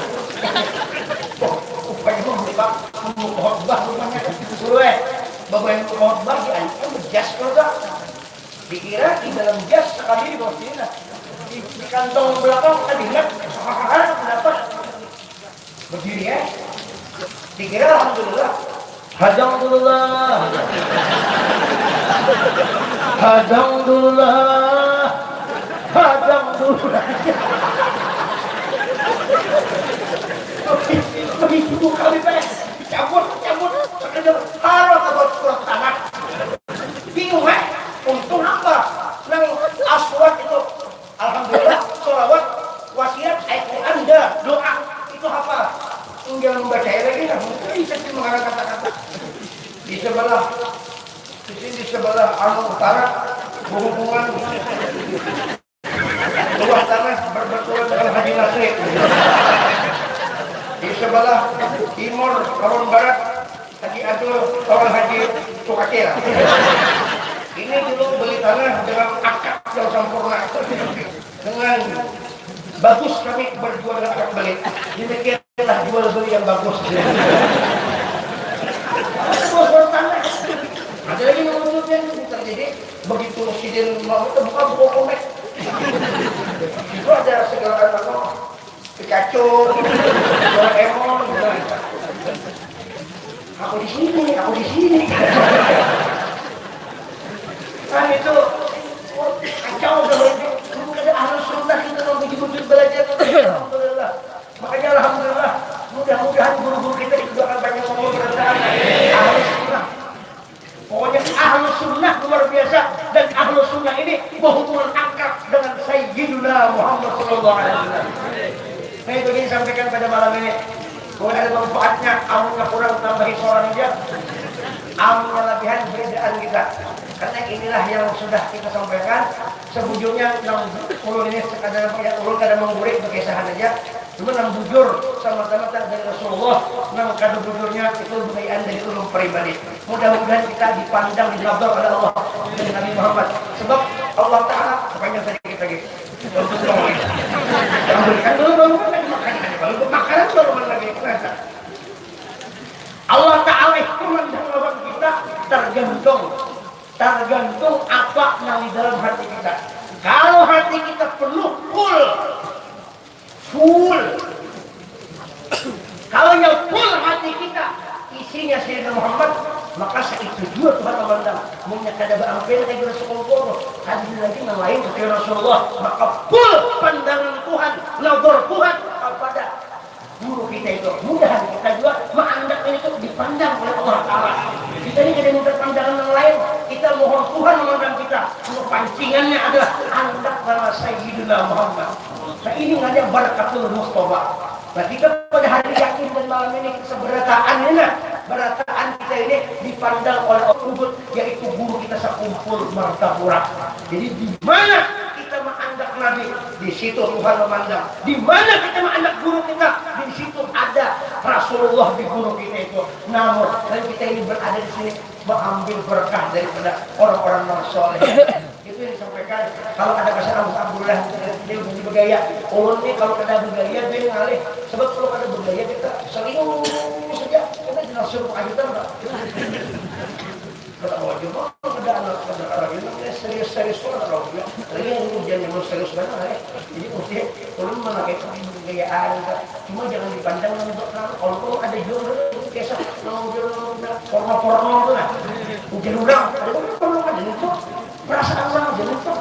oh, rupanya membuka, membuka khutbah rupanya. Dulu, eh, bawa yang buka khutbah di ancam jas juga. Dikira di dalam jas sekali di bawah sini lah. Di, di kantong belakang, tadi ingat, hahaha, dapat. Berdiri, eh. Dikira alhamdulillah. Hadang dulu lah. Hadang dulu lah. Hadang dulu lah. Begitu kami, teh. Cabut, cabut. Sekedar harus dapat surat tanah. Bingung, eh? Untung apa? Nang aswad itu. Alhamdulillah, sholawat, wasiat, ayat Quran, dah, doa. Itu hafal. Tinggal membaca lagi lah. Mungkin bisa sih mengarang kata-kata. Di sebelah, di sini di sebelah anu utara, berhubungan luas tanah berbenturan dengan Haji Nasri. Di sebelah timur lawan barat, Haji Adul lawan Haji Sukacil. Ini dulu beli tanah dengan akad yang sempurna. Dengan bagus kami berjual dengan akad beli. Demikianlah jual beli yang bagus. Bos bertanya. Ada lagi yang menurut yang terjadi begitu sidin mau terbuka buku komik. Itu ada segala macam Pikachu, Doraemon, gitu. Aku di sini, aku di sini. Kan itu, oh, kacau kalau itu. Kada ahlu sunnah kita mau bujur-bujur belajar. Alhamdulillah. Makanya alhamdulillah, mudah-mudahan guru-guru kita itu akan banyak umur bertahan. Ahlu sunnah. Pokoknya ahlu sunnah luar biasa dan ahlu sunnah ini berhubungan akrab dengan Sayyiduna Muhammad sallallahu alaihi wasallam. Nah, itu yang disampaikan pada malam ini. Mungkin ada manfaatnya, amunnya kurang tambahi seorang aja. Amunnya labihan bedaan kita. Karena inilah yang sudah kita sampaikan. Sebujurnya nang ulun ini sekadar apa ya, ulun kada menggurik berkisahan aja. Cuma nang bujur semata-mata dari Rasulullah, nang kada bujurnya itu bukayaan dari ulun pribadi. Mudah-mudahan kita dipandang, dinadar oleh Allah dan Nabi Muhammad. Sebab Allah Ta'ala, sepanjang tadi kita gitu. Jangan berikan dulu baru kan lagi makan, kan baru makanan baru kan lagi. Nah, Allah Ta'ala itu mandang lawan kita tergantung, tergantung apa yang di dalam hati kita. Kalau hati kita penuh full, full. Kalau yang full hati kita, isinya Sayyidina Muhammad, maka saitu jua Tuhan memandang. Munnya kada baampun kaya guru sekongkol, kada lagi nang lain kecuali Rasulullah, maka full pandangan Tuhan, nazar Tuhan kepada guru kita itu. Mudahan kita jua maandak ini tu dipandang oleh Allah Ta'ala. Kita ni kada minta pandangan nang lain, kita mohon Tuhan memandang kita. Cuma pancingannya adalah andak sama Sayyidina Muhammad. Nah, ini ngarannya barakatul Mustafa. Nah, kita pada hari ini yakin dan malam ini kita seberataan ini, nah, berataan kita ini dipandang oleh orang Uhud, yaitu guru kita sakumpul Martapura. Jadi di mana kita menganggap Nabi, di situ Tuhan memandang. Di mana kita menganggap guru kita, di situ ada Rasulullah di guru kita itu. Namun, dan kita ini berada di sini mengambil berkah daripada orang-orang yang soleh. Itu yang disampaikan. Kalau ada pesan Abu Abdullah, dia udah bergaya. Ulun nih kalau kada bergaya, dia ngalih. Sebab kalau kada bergaya, kita sering saja. Kita jelas suruh ajutan, Pak. Kata wajib, oh, kada anak, kada anak, ini serius-serius banget kalau dia. Lagi yang hujan yang serius banget, ya. Jadi, mungkin ulun memakai gayaan, Kak. Cuma jangan dipandang untuk orang. Kalau ada juga, biasa, mau dia, porno-porno tuh lah. Hujan orang, ada orang porno kan, itu. Perasaan orang jadi apa?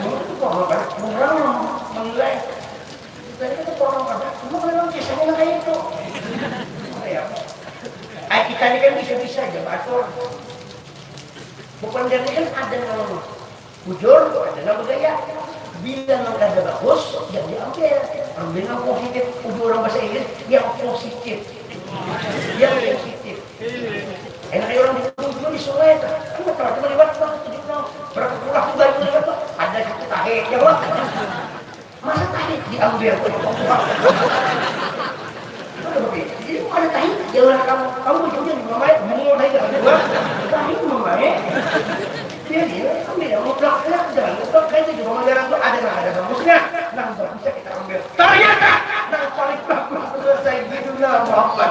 Orang itu orang apa? Orang menilai. Kita ini kan orang apa? Cuma memang kisahnya kayak itu. Apa ya? Ah, kita ini kan bisa-bisa aja batur. Bukan, jadi kan ada yang bujur, ada yang bergaya. Bila yang kada bagus, ya diambil. Ambil yang positif. Udah orang bahasa Inggris, yang positif. Yang positif. Enak aja orang di, di, di sungai tuh. Kan betul, cuma lewat tuh, jadi orang berapa pulang tuh, baru lewat tuh. Ada satu tahi, ya, Pak. Masa tahi diambil? Itu udah berbeda. Jadi, ada tahi, ya udah, kamu, kamu juga di rumah, ya, bunga tahi, jangan dua. Tahi, bunga, ya. Dia, dia, ambil yang mutlak, ya, jangan mutlak, kayak itu juga, jarang tuh, ada, nah, ada bagusnya. Nah, bagusnya kita ambil. Ternyata, nah, paling bagus itu Sayyidina Muhammad.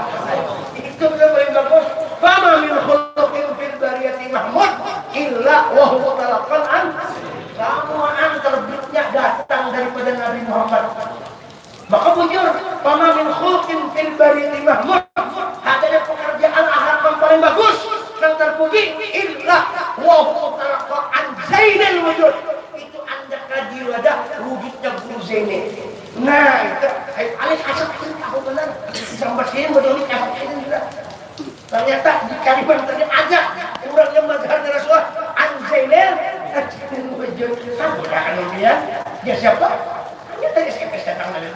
Itu yang paling bagus. Fama min khuluqin fil bariyati mahmud illa wa huwa talaqan an. Kamuan terbitnya datang daripada Nabi Muhammad. Maka bujur, fama min khuluqin fil bariyati mahmud. Ada pekerjaan akhlak yang paling bagus, yang terpuji, illa wa huwa talaqan an zainil wujud. Itu andak lagi wadah wujudnya Guru Zaini. Nah, itu, eh, alih asap itu tahu benar. Sampai sini, betul ini asap ini juga. Ternyata di Kalimantan ini ada orang yang mazharnya Rasulullah, Anzainil, Anzainil Wujud. Tahu ya, anu dia? Dia siapa? Ternyata S M S datang dari,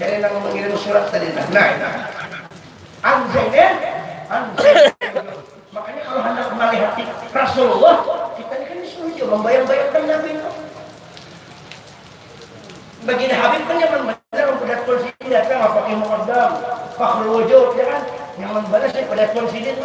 dari yang mengirim surat tadi. Nah, nah. Anzainil, Anzainil Wujud. Makanya kalau hendak melihat Rasulullah, kita ini kan disuruh juga membayang-bayangkan Nabi itu. Baginda Habib kan nyaman banar, mun pada tahun sidin datang, apa pakai mukaddam, fakhrul wujud, ya kan? Nyaman banar sih pada tahun sidin,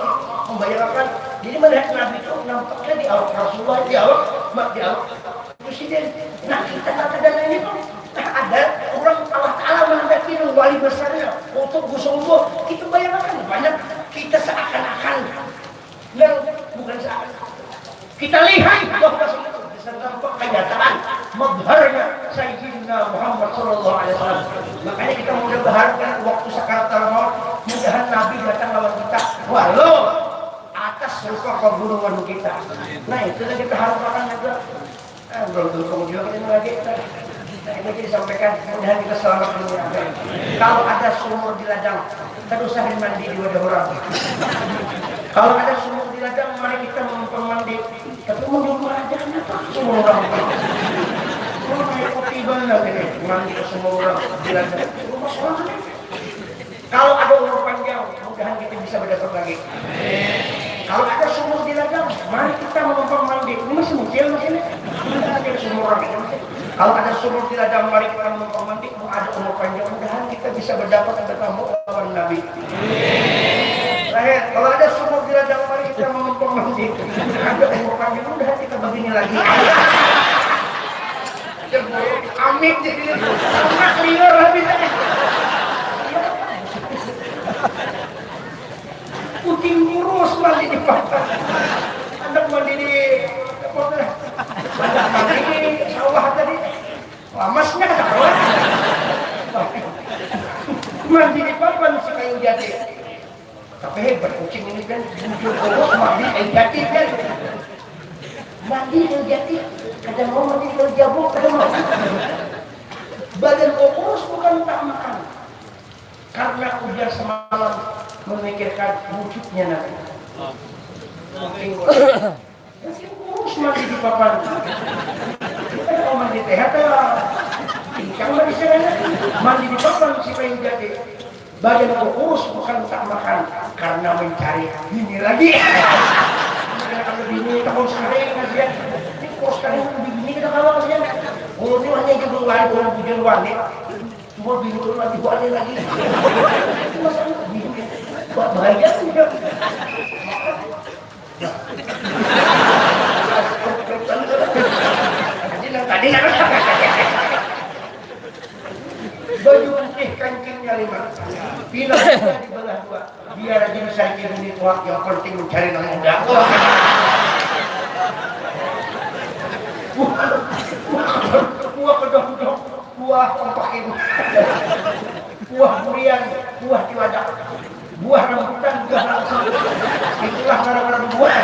membayangkan. Jadi melihat Nabi itu nampaknya di awak Rasulullah, di awak, ma-, di awak itu sidin. Nah, kita kata dan ini tuh, nah, ada orang Allah Ta'ala menghendaki wali besarnya untuk gusungguh. Kita bayangkan, banyak kita seakan-akan Nah, bukan salah. Kita lihat bahwa itu bisa nampak kenyataan mazharnya Sayyidina Muhammad sallallahu alaihi wasallam. Makanya kita mudah berharapkan waktu sakaratul maut, mudahan Nabi datang lawan kita, walau atas rupa pegunungan kita. Nah, itu yang kita harapkan juga. Ah, belum tentu juga ini lagi. Nah, ini disampaikan, mudahan kita selamat dunia akhirat. Kalau ada sumur di ladang, kada usah mandi di wadah orang. Kalau ada sumur di ladang, mari kita menumpang mandi. Tapi mun di rumah aja, kenapa sumur orang? Rumah itu tiba ini, mandi ke sumur orang di ladang. Rumah orang. Kalau ada umur panjang, mudahan kita bisa berdapat lagi. Kalau ada sumur di ladang, mari kita menumpang mandi. Ini masih muncul masih ini. Ini ada sumur lagi masih. Kalau ada sumur di ladang, mari kita menumpang mandi. Mau ada umur panjang, mudahan kita bisa berdapat ada tamu lawan Nabi. Terakhir, kalau ada sumur di ladang, mari kita menumpang mandi. Ada umur panjang, mudahan kita begini lagi. Amit jadi anak liar habis. Kucing kurus mandi di pantai. Anak mandi di apa tuh? Anak mandi di sawah tadi. Lamasnya kata kawan. Mandi di papan si kayu jati. Tapi hebat kucing ini kan, bujur kurus mandi kayu jati kan. Mandi kayu jati, kada mau mandi kayu jabuk, kada mau. Badan kau kurus bukan tak makan. Karena ujar semalam memikirkan wujudnya Nabi. Kucing kurus. Kucing kurus mandi di papan. Kada mau mandi Sehat ya. Pincang mah di sana. Mandi di papan si Payu Jati. Badan aku kurus bukan tak makan karena mencari bini lagi. Karena bini tahun sekali kasihan. Ini kurus sekali bini kita kalah kasihan. Kalau ini hanya jadi wali, orang bujang wali. Cuma bini tuh lagi wali lagi. Masa bini buat bayar. Jadi nang tadi nang baju putih kancingnya lima. Pinangnya dibelah dua. Biar aja bisa jadi tuak, yang penting mencari nang muda. Wah, wah, wah, kedok-kedok. Buah ompakin. Buah durian, buah tiwadak, buah rambutan, buah langsung. Itulah ngaran-ngaran buah.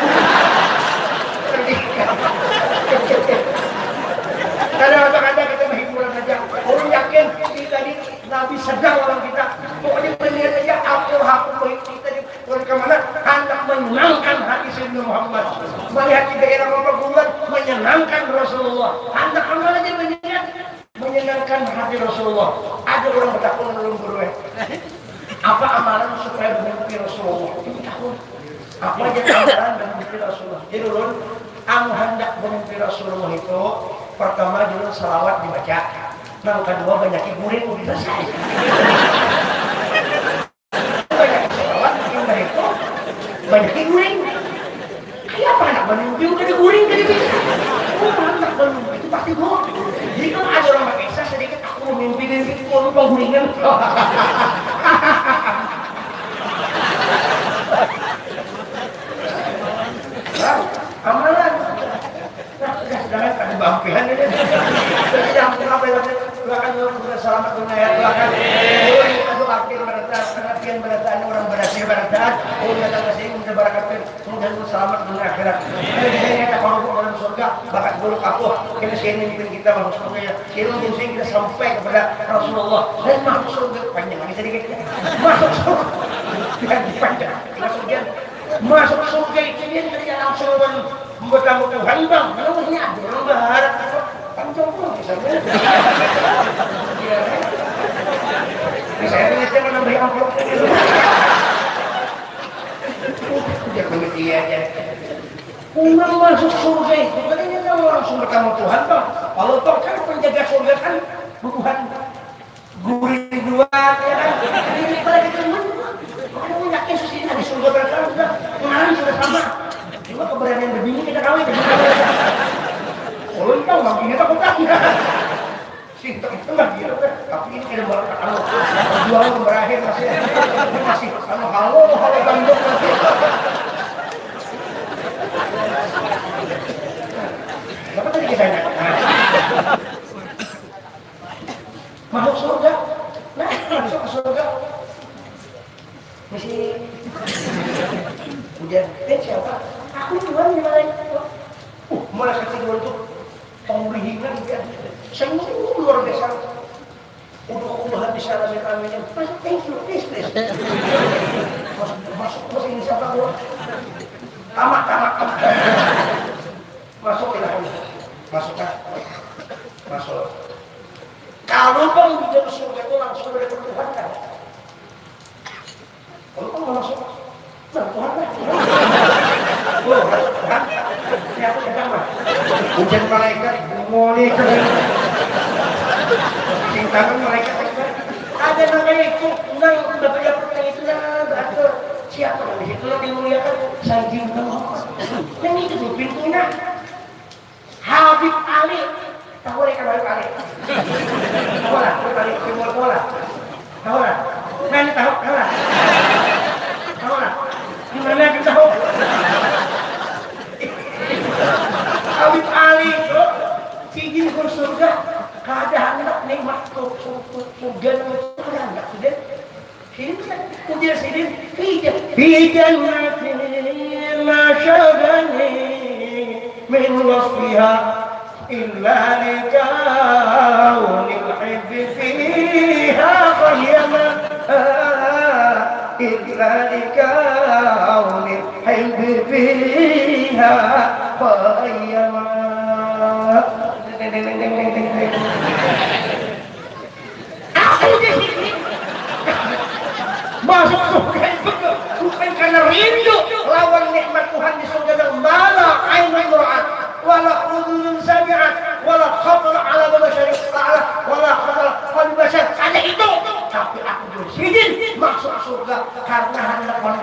Kada apa-apa kita mah hiburan aja. Ulun yakin kita ni Nabi sedang lawan kita. Pokoknya melihat aja apa aku baik kita ni. Oleh karena hendak menyenangkan hati Sayyidina Muhammad. Melihat di daerah Romagulan menyenangkan Rasulullah. Hendak amal aja melihat. Menyenangkan hati Rasulullah. Ada orang bertakun lawan guru eh. Apa amalan supaya bermimpi Rasulullah? Ini takun. Apa aja amalan bermimpi Rasulullah? Jadi ulun, anu hendak bermimpi Rasulullah itu pertama dulu salawat dibaca. Nang kedua banyak guring bisa saya. Banyak salawat, imbah itu banyak guring. Kayak apa anak balumpiu kada guring kada bisa. Oh, anak balumpiu itu pasti gua. Jadi kalau ada orang pakai sedikit aku mimpi dari itu aku pangguringan. Nah, amalan. Nah, sudah sedangkan kada bampihan ini. Jadi ampun apa yang belakang belakang selamat dunia ya belakang. Aduh akhir barataan, akhir barataan orang berhasil barataan. Oh datang ke sini minta barakat. Mudah-mudahan selamat dunia akhirat. Kena bisa nyata kalau dalam surga, bakat buruk aku. Kena sini mimpin kita masuk surga ya. Kira mungkin kita sampai kepada Rasulullah dan masuk surga panjang lagi sedikit. Masuk surga. Lagi panjang. Masuk surga. Masuk surga itu dia kerja langsung dengan bertamu Tuhan bang. Kalau ini ada orang berharap panjang pun misalnya. Misalnya kita menambah amplop. Ujar panitia aja. Umang masuk surga itu katanya kan langsung bertemu Tuhan toh. Kalau toh kan penjaga surga kan bubuhan gurih dua ya kan. Jadi pada kita pun makanya yakin susi di surga berarti sudah mengalami sudah sama. Cuma keberanian berbini kita kawin. Kalau tahu makin kita kota. Sih, itu mah dia kan. Tapi ini kada mau anu, perjuangan berakhir masih, masih anu halo halo bandung masih. Apa tadi kisahnya? Nah. Masuk surga, nah masuk ke surga. Misi ujar, eh siapa? Aku Tuhan di malaikat. Uh, malaikat Ridwan tuh pengurihingan dia. Senyum luar biasa. Udah kumaha bisa rame-rame. Mas, thank you, please, please. Masuk, masuk, masuk ini siapa gua? Tamat, tamat, tamat. Masuk ya, masuk kan? Masuk. Kalau bang di dalam surga itu langsung ada Tuhan kan? Kalau kamu masuk, nah, Tuhan lah. Oh, Tuhan. Ini aku pegang lah. Hujan malaikat, mulai kering. Sing tangan malaikat. Ada namanya itu, nang bapak dapur yang itu nang beratur. Siapa yang di situ yang dimuliakan? Sayyidina Muhammad. Yang itu tuh pintunya. Habib Ali. Tahu lagi kan Habib Ali? Tahu lah, Habib Ali, Timur Tahu lah. Tahu lah. Mana tahu? Tahu lah. Tahu lah. Di mana kita tahu? Habib Ali itu izin ke surga. Kada hendak nikmat surga itu kada hendak sudah. Ujar sidin, fi jan-, fi jannatin la syagani min wasfiha illa li kaunil hibbi fiha qayyama. Illa li kaunil hibbi fiha qayyama. Ding, ding, ding, ding, ding, ding.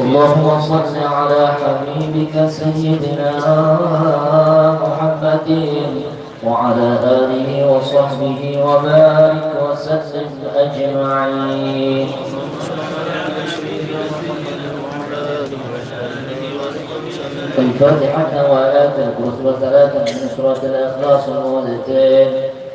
اللهم صل على حبيبك سيدنا محمد وعلى آله وصحبه وبارك وسلم أجمعين. الفاتحة وآيات الكرسي وثلاثا من سورة الإخلاص الموعظتين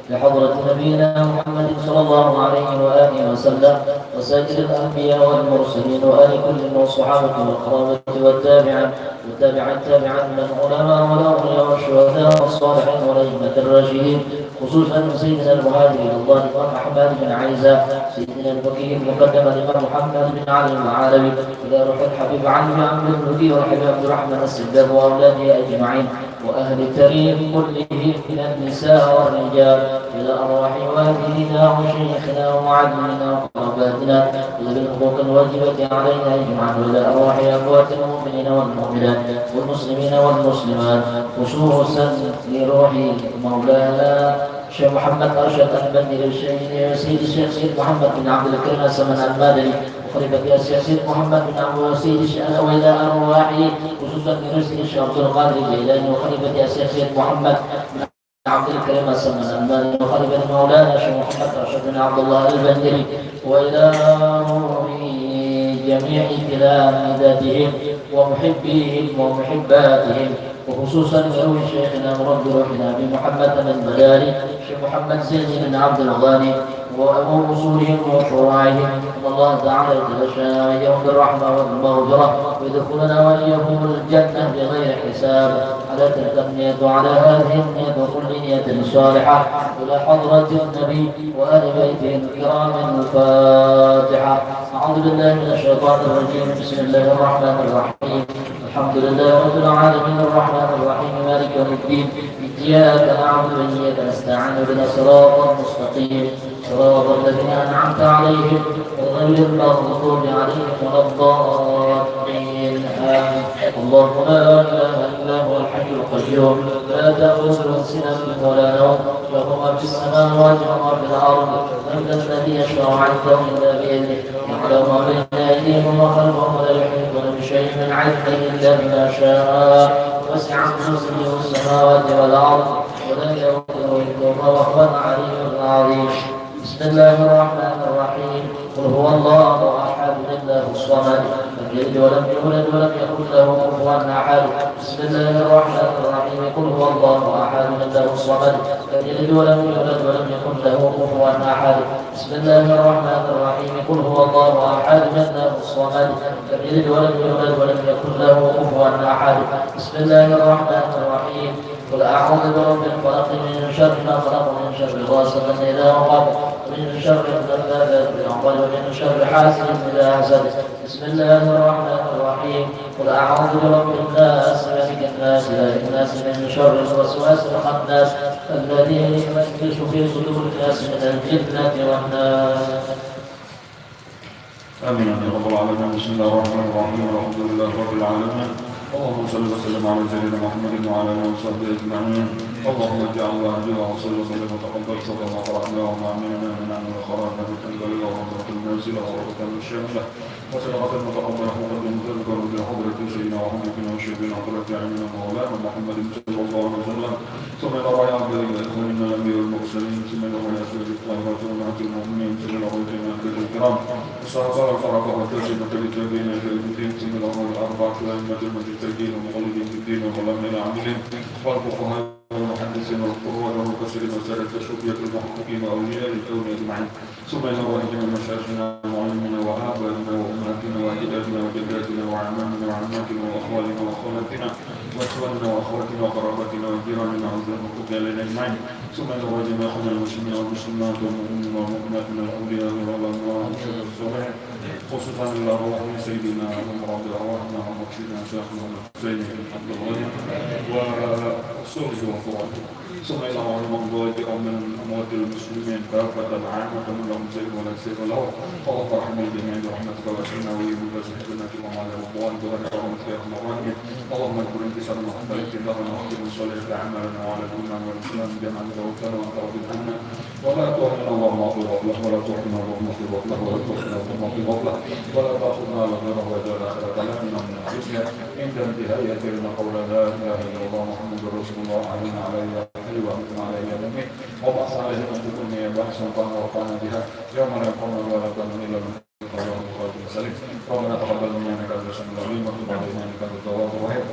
لحضرة نبينا محمد صلى الله عليه وآله وسلم وسائر الأنبياء والمرسلين وآل كل والصحابة والقرابة والتابعين والتابعين التابعين من العلماء والأولياء والشهداء والصالحين والأئمة الراشدين، خصوصا سيدنا المهاجر إلى الله الإمام أحمد بن عيسى، سيدنا الفقيه المقدم الإمام محمد بن علي العلوي، إلى روح الحبيب علي بن عبد الهادي والحبيب عبد الرحمن السباق وأولاده أجمعين، وأهل التاريخ كلهم من النساء والرجال، إلى أرواح والدينا وشيخنا ومعلمنا وقراباتنا ذوي الحقوق الواجبة علينا أجمعين، وإلى أرواح أموات المؤمنين والمؤمنات والمسلمين والمسلمات، خصوصا لروح مولانا الشيخ محمد أرشد البندري، الشيخ سيد الشيخ سيد محمد بن عبد الكريم السمن المدني، وخليفة الشيخ سيد محمد بن عبد الوهاب سيد الشيخ، وإلى أرواح خصوصا لروح الشيخ عبد القادر الجيلاني، وخليفة الشيخ سيد محمد بن عبد الكريم السمن المدني، وخليفة مولانا الشيخ محمد أرشد بن عبد الله البندري، وإلى روح جميع تلامذتهم ومحبيهم ومحباتهم، وخصوصا لروح شيخنا مربي روحنا أبي محمد البداري، الشيخ محمد زين بن عبد الغني، وأصولهم وفروعهم. إن الله تعالى يتغشانا وإياهم بالرحمة والمغفرة، ويدخلنا وإياهم الجنة بغير حساب. على تلك النية وعلى هذه النية وكل نية صالحة، إلى حضرة النبي وآل بيته الكرام. الفاتحة. أعوذ بالله من الشيطان الرجيم. بسم الله الرحمن الرحيم. الحمد لله رب العالمين، الرحمن الرحيم، مالك يوم الدين، إياك نعبد وإياك نستعين، اهدنا الصراط المستقيم، صراط الذين أنعمت عليهم غير المغضوب عليهم ولا الضالين. آمين. الله لا إله إلا هو الحي القيوم، لا تأخذه سنة ولا نوم، له ما في السماوات وما في الأرض، من ذا الذي يشفع عنده إلا بإذنه، يعلم ما بين أيديهم وما خلفهم، ولا يحيطون بشيء من علمه إلا بما شاء، وسع كرسيه السماوات والأرض، ولا يؤوده حفظهما وهو العلي العظيم. بسم الله الرحمن الرحيم. قل هو الله أحد، الله الصمد، لم يلد ولم يولد ولم يكن له كفوا أحد. بسم الله الرحمن الرحيم. قل هو الله أحد، الله الصمد، لم يلد ولم يولد ولم يكن له كفوا أحد. بسم الله الرحمن الرحيم. قل هو الله أحد، الله الصمد، لم يلد ولم يولد ولم يكن له كفوا أحد. بسم الله الرحمن الرحيم. قل أعوذ برب الفلق، من شر ما خلق، ومن شر غاسق إذا وقب، ومن شر النفاثات في العقد، ومن شر حاسد إذا حسد. بسم الله الرحمن الرحيم. قل أعوذ برب الناس، ملك الناس، إله الناس، من شر الوسواس الخناس، الذي يوسوس في صدور الناس من الجنة والناس. آمين يا رب العالمين. بسم الله الرحمن الرحيم. الحمد لله رب العالمين. اللهم صل وسلم على سيدنا محمد وعلى آله وصحبه أجمعين. اللهم اجعل هذه الصلاة وسلم وتقبل شكر ما قرأناه وما عملناه من أعمال الخيرات، نبيا كريما ورحمة نازلة وبركة شاملة وصدقة متقبلة مقدمة بك من حضرة سيدنا وحبيبنا وشفيعنا وقرة أعيننا مولانا محمد صلى الله عليه وسلم. ثم إلى روح أفضل إخواننا الأنبياء والمرسلين، ثم إلى روح أزواج الطاهرات أمهات المؤمنين، ثم إلى روح جميع الأنبياء الكرام، الصحابة والصحابة والتابعين والتابعين إلى يوم الدين، ثم إلى روح الأربعة الأئمة المجتهدين المقلدين في الدين والعلماء العاملين والفقهاء والمحدثين والقراء والمفسرين والسادة الصوفية المحققين وأولياء الكون أجمعين. ثم إلى روح جميع مشايخنا وعلمائنا وآبائنا وأمهاتنا وأجدادنا وجداتنا وأعمامنا وعماتنا وأخوالنا وأخواتنا وإخواننا وأخواتنا وقراباتنا وجيراننا وذوي الحقوق علينا أجمعين. ثم إلى روح جميع إخواننا المسلمين والمسلمات والمؤمنين والمؤمنات من الأولياء والعلماء والشهداء الصالحين، خصوصا إلى روح سيدنا ومربي أرواحنا ومرشدنا شيخنا الحسين بن عبد الغني وأصوله وفروعه. ثم إلى أرواح المرضى ومن أموات المسلمين كافة العامة من لهم سيف ولا سيف له. اللهم ارحم الجميع برحمتك واسعنا وإياهم بواسع جناتك ومعنا رضوانك وبرحمتك يا أرحم الراحمين. اللهم اجبر انتصارنا وانتصار تندانا واختم بصالح أعمالنا وعلى الإيمان والإسلام جمعنا وتوفنا وأنت راض عنا. ولا تحرمنا اللهم في غفلة، ولا تحرمنا اللهم في غفلة، ولا تحرمنا اللهم في غفلة، ولا تحرمنا الغنى والدار الآخرة، لا تحرمنا من الدنيا عند انتهاء أجلنا قول لا إله إلا الله محمد رسول الله، أحينا عليها، أيوة، أمتنا عليها، اللهم أحسن عليها أن تكون بعثا فأنفعنا بها يوم لا ينفع مال ولا بنون إلا من أتى الله بقلب سليم. ربنا تقبل منا إنك أنت السميع العليم وتب علينا إنك أنت التواب الرحيم.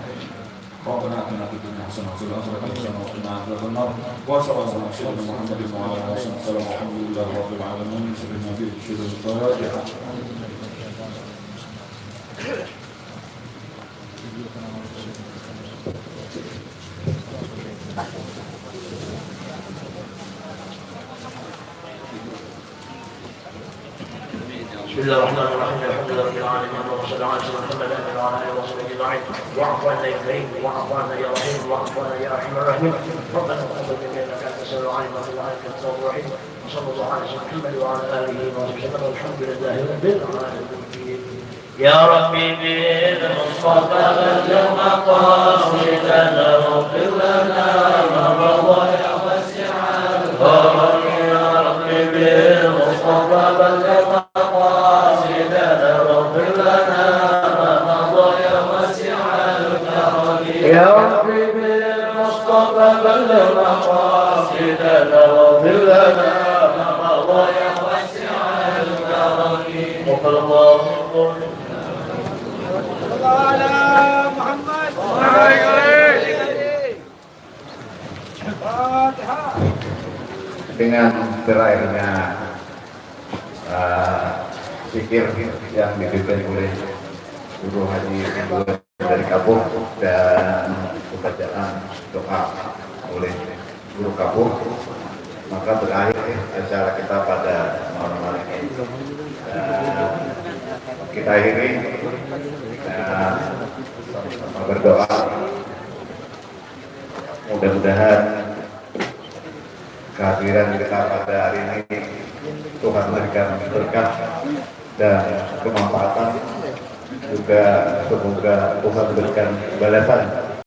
ربنا آتنا في الدنيا حسنة وفي الآخرة حسنة وقنا عذاب النار. وصلى الله على سيدنا محمد وعلى آله وصحبه وسلم. والحمد لله رب العالمين. سيدنا النبي، سيدنا الفاتحة. بسم الله الرحمن الرحيم. الحمد لله رب العالمين. اللهم صل على سيدنا محمد وعلى آله وصحبه أجمعين. واعف عنا يا كريم، واعف عنا يا رحيم، واعف عنا يا أرحم الراحمين. ربنا تقبل منا إنك أنت السميع العليم وتب علينا إنك أنت التواب الرحيم. وصلى الله على سيدنا محمد وعلى آله وصحبه وسلم. والحمد لله رب العالمين. يا ربي بالمصطفى بلغ مقاصدنا واغفر لنا ما مضى يا واسع الكرم. يا ربي بالمصطفى بلغ مقاصدنا واغفر لنا ما مضى يا واسع الكرم. يا ربي بالمصطفى بلغ مقاصدنا واغفر لنا ما مضى يا واسع الكرم. وقال الله dengan berakhirnya eh, zikir yang dipimpin oleh Guru Haji Ridwan dari Kabuh dan pembacaan doa oleh Guru Kabuh, maka berakhir acara kita pada malam hari ini. Dan kita akhiri, dan sama-sama berdoa. Mudah-mudahan kehadiran kita pada hari ini Tuhan berikan berkah dan kemanfaatan. Juga semoga Tuhan berikan balasan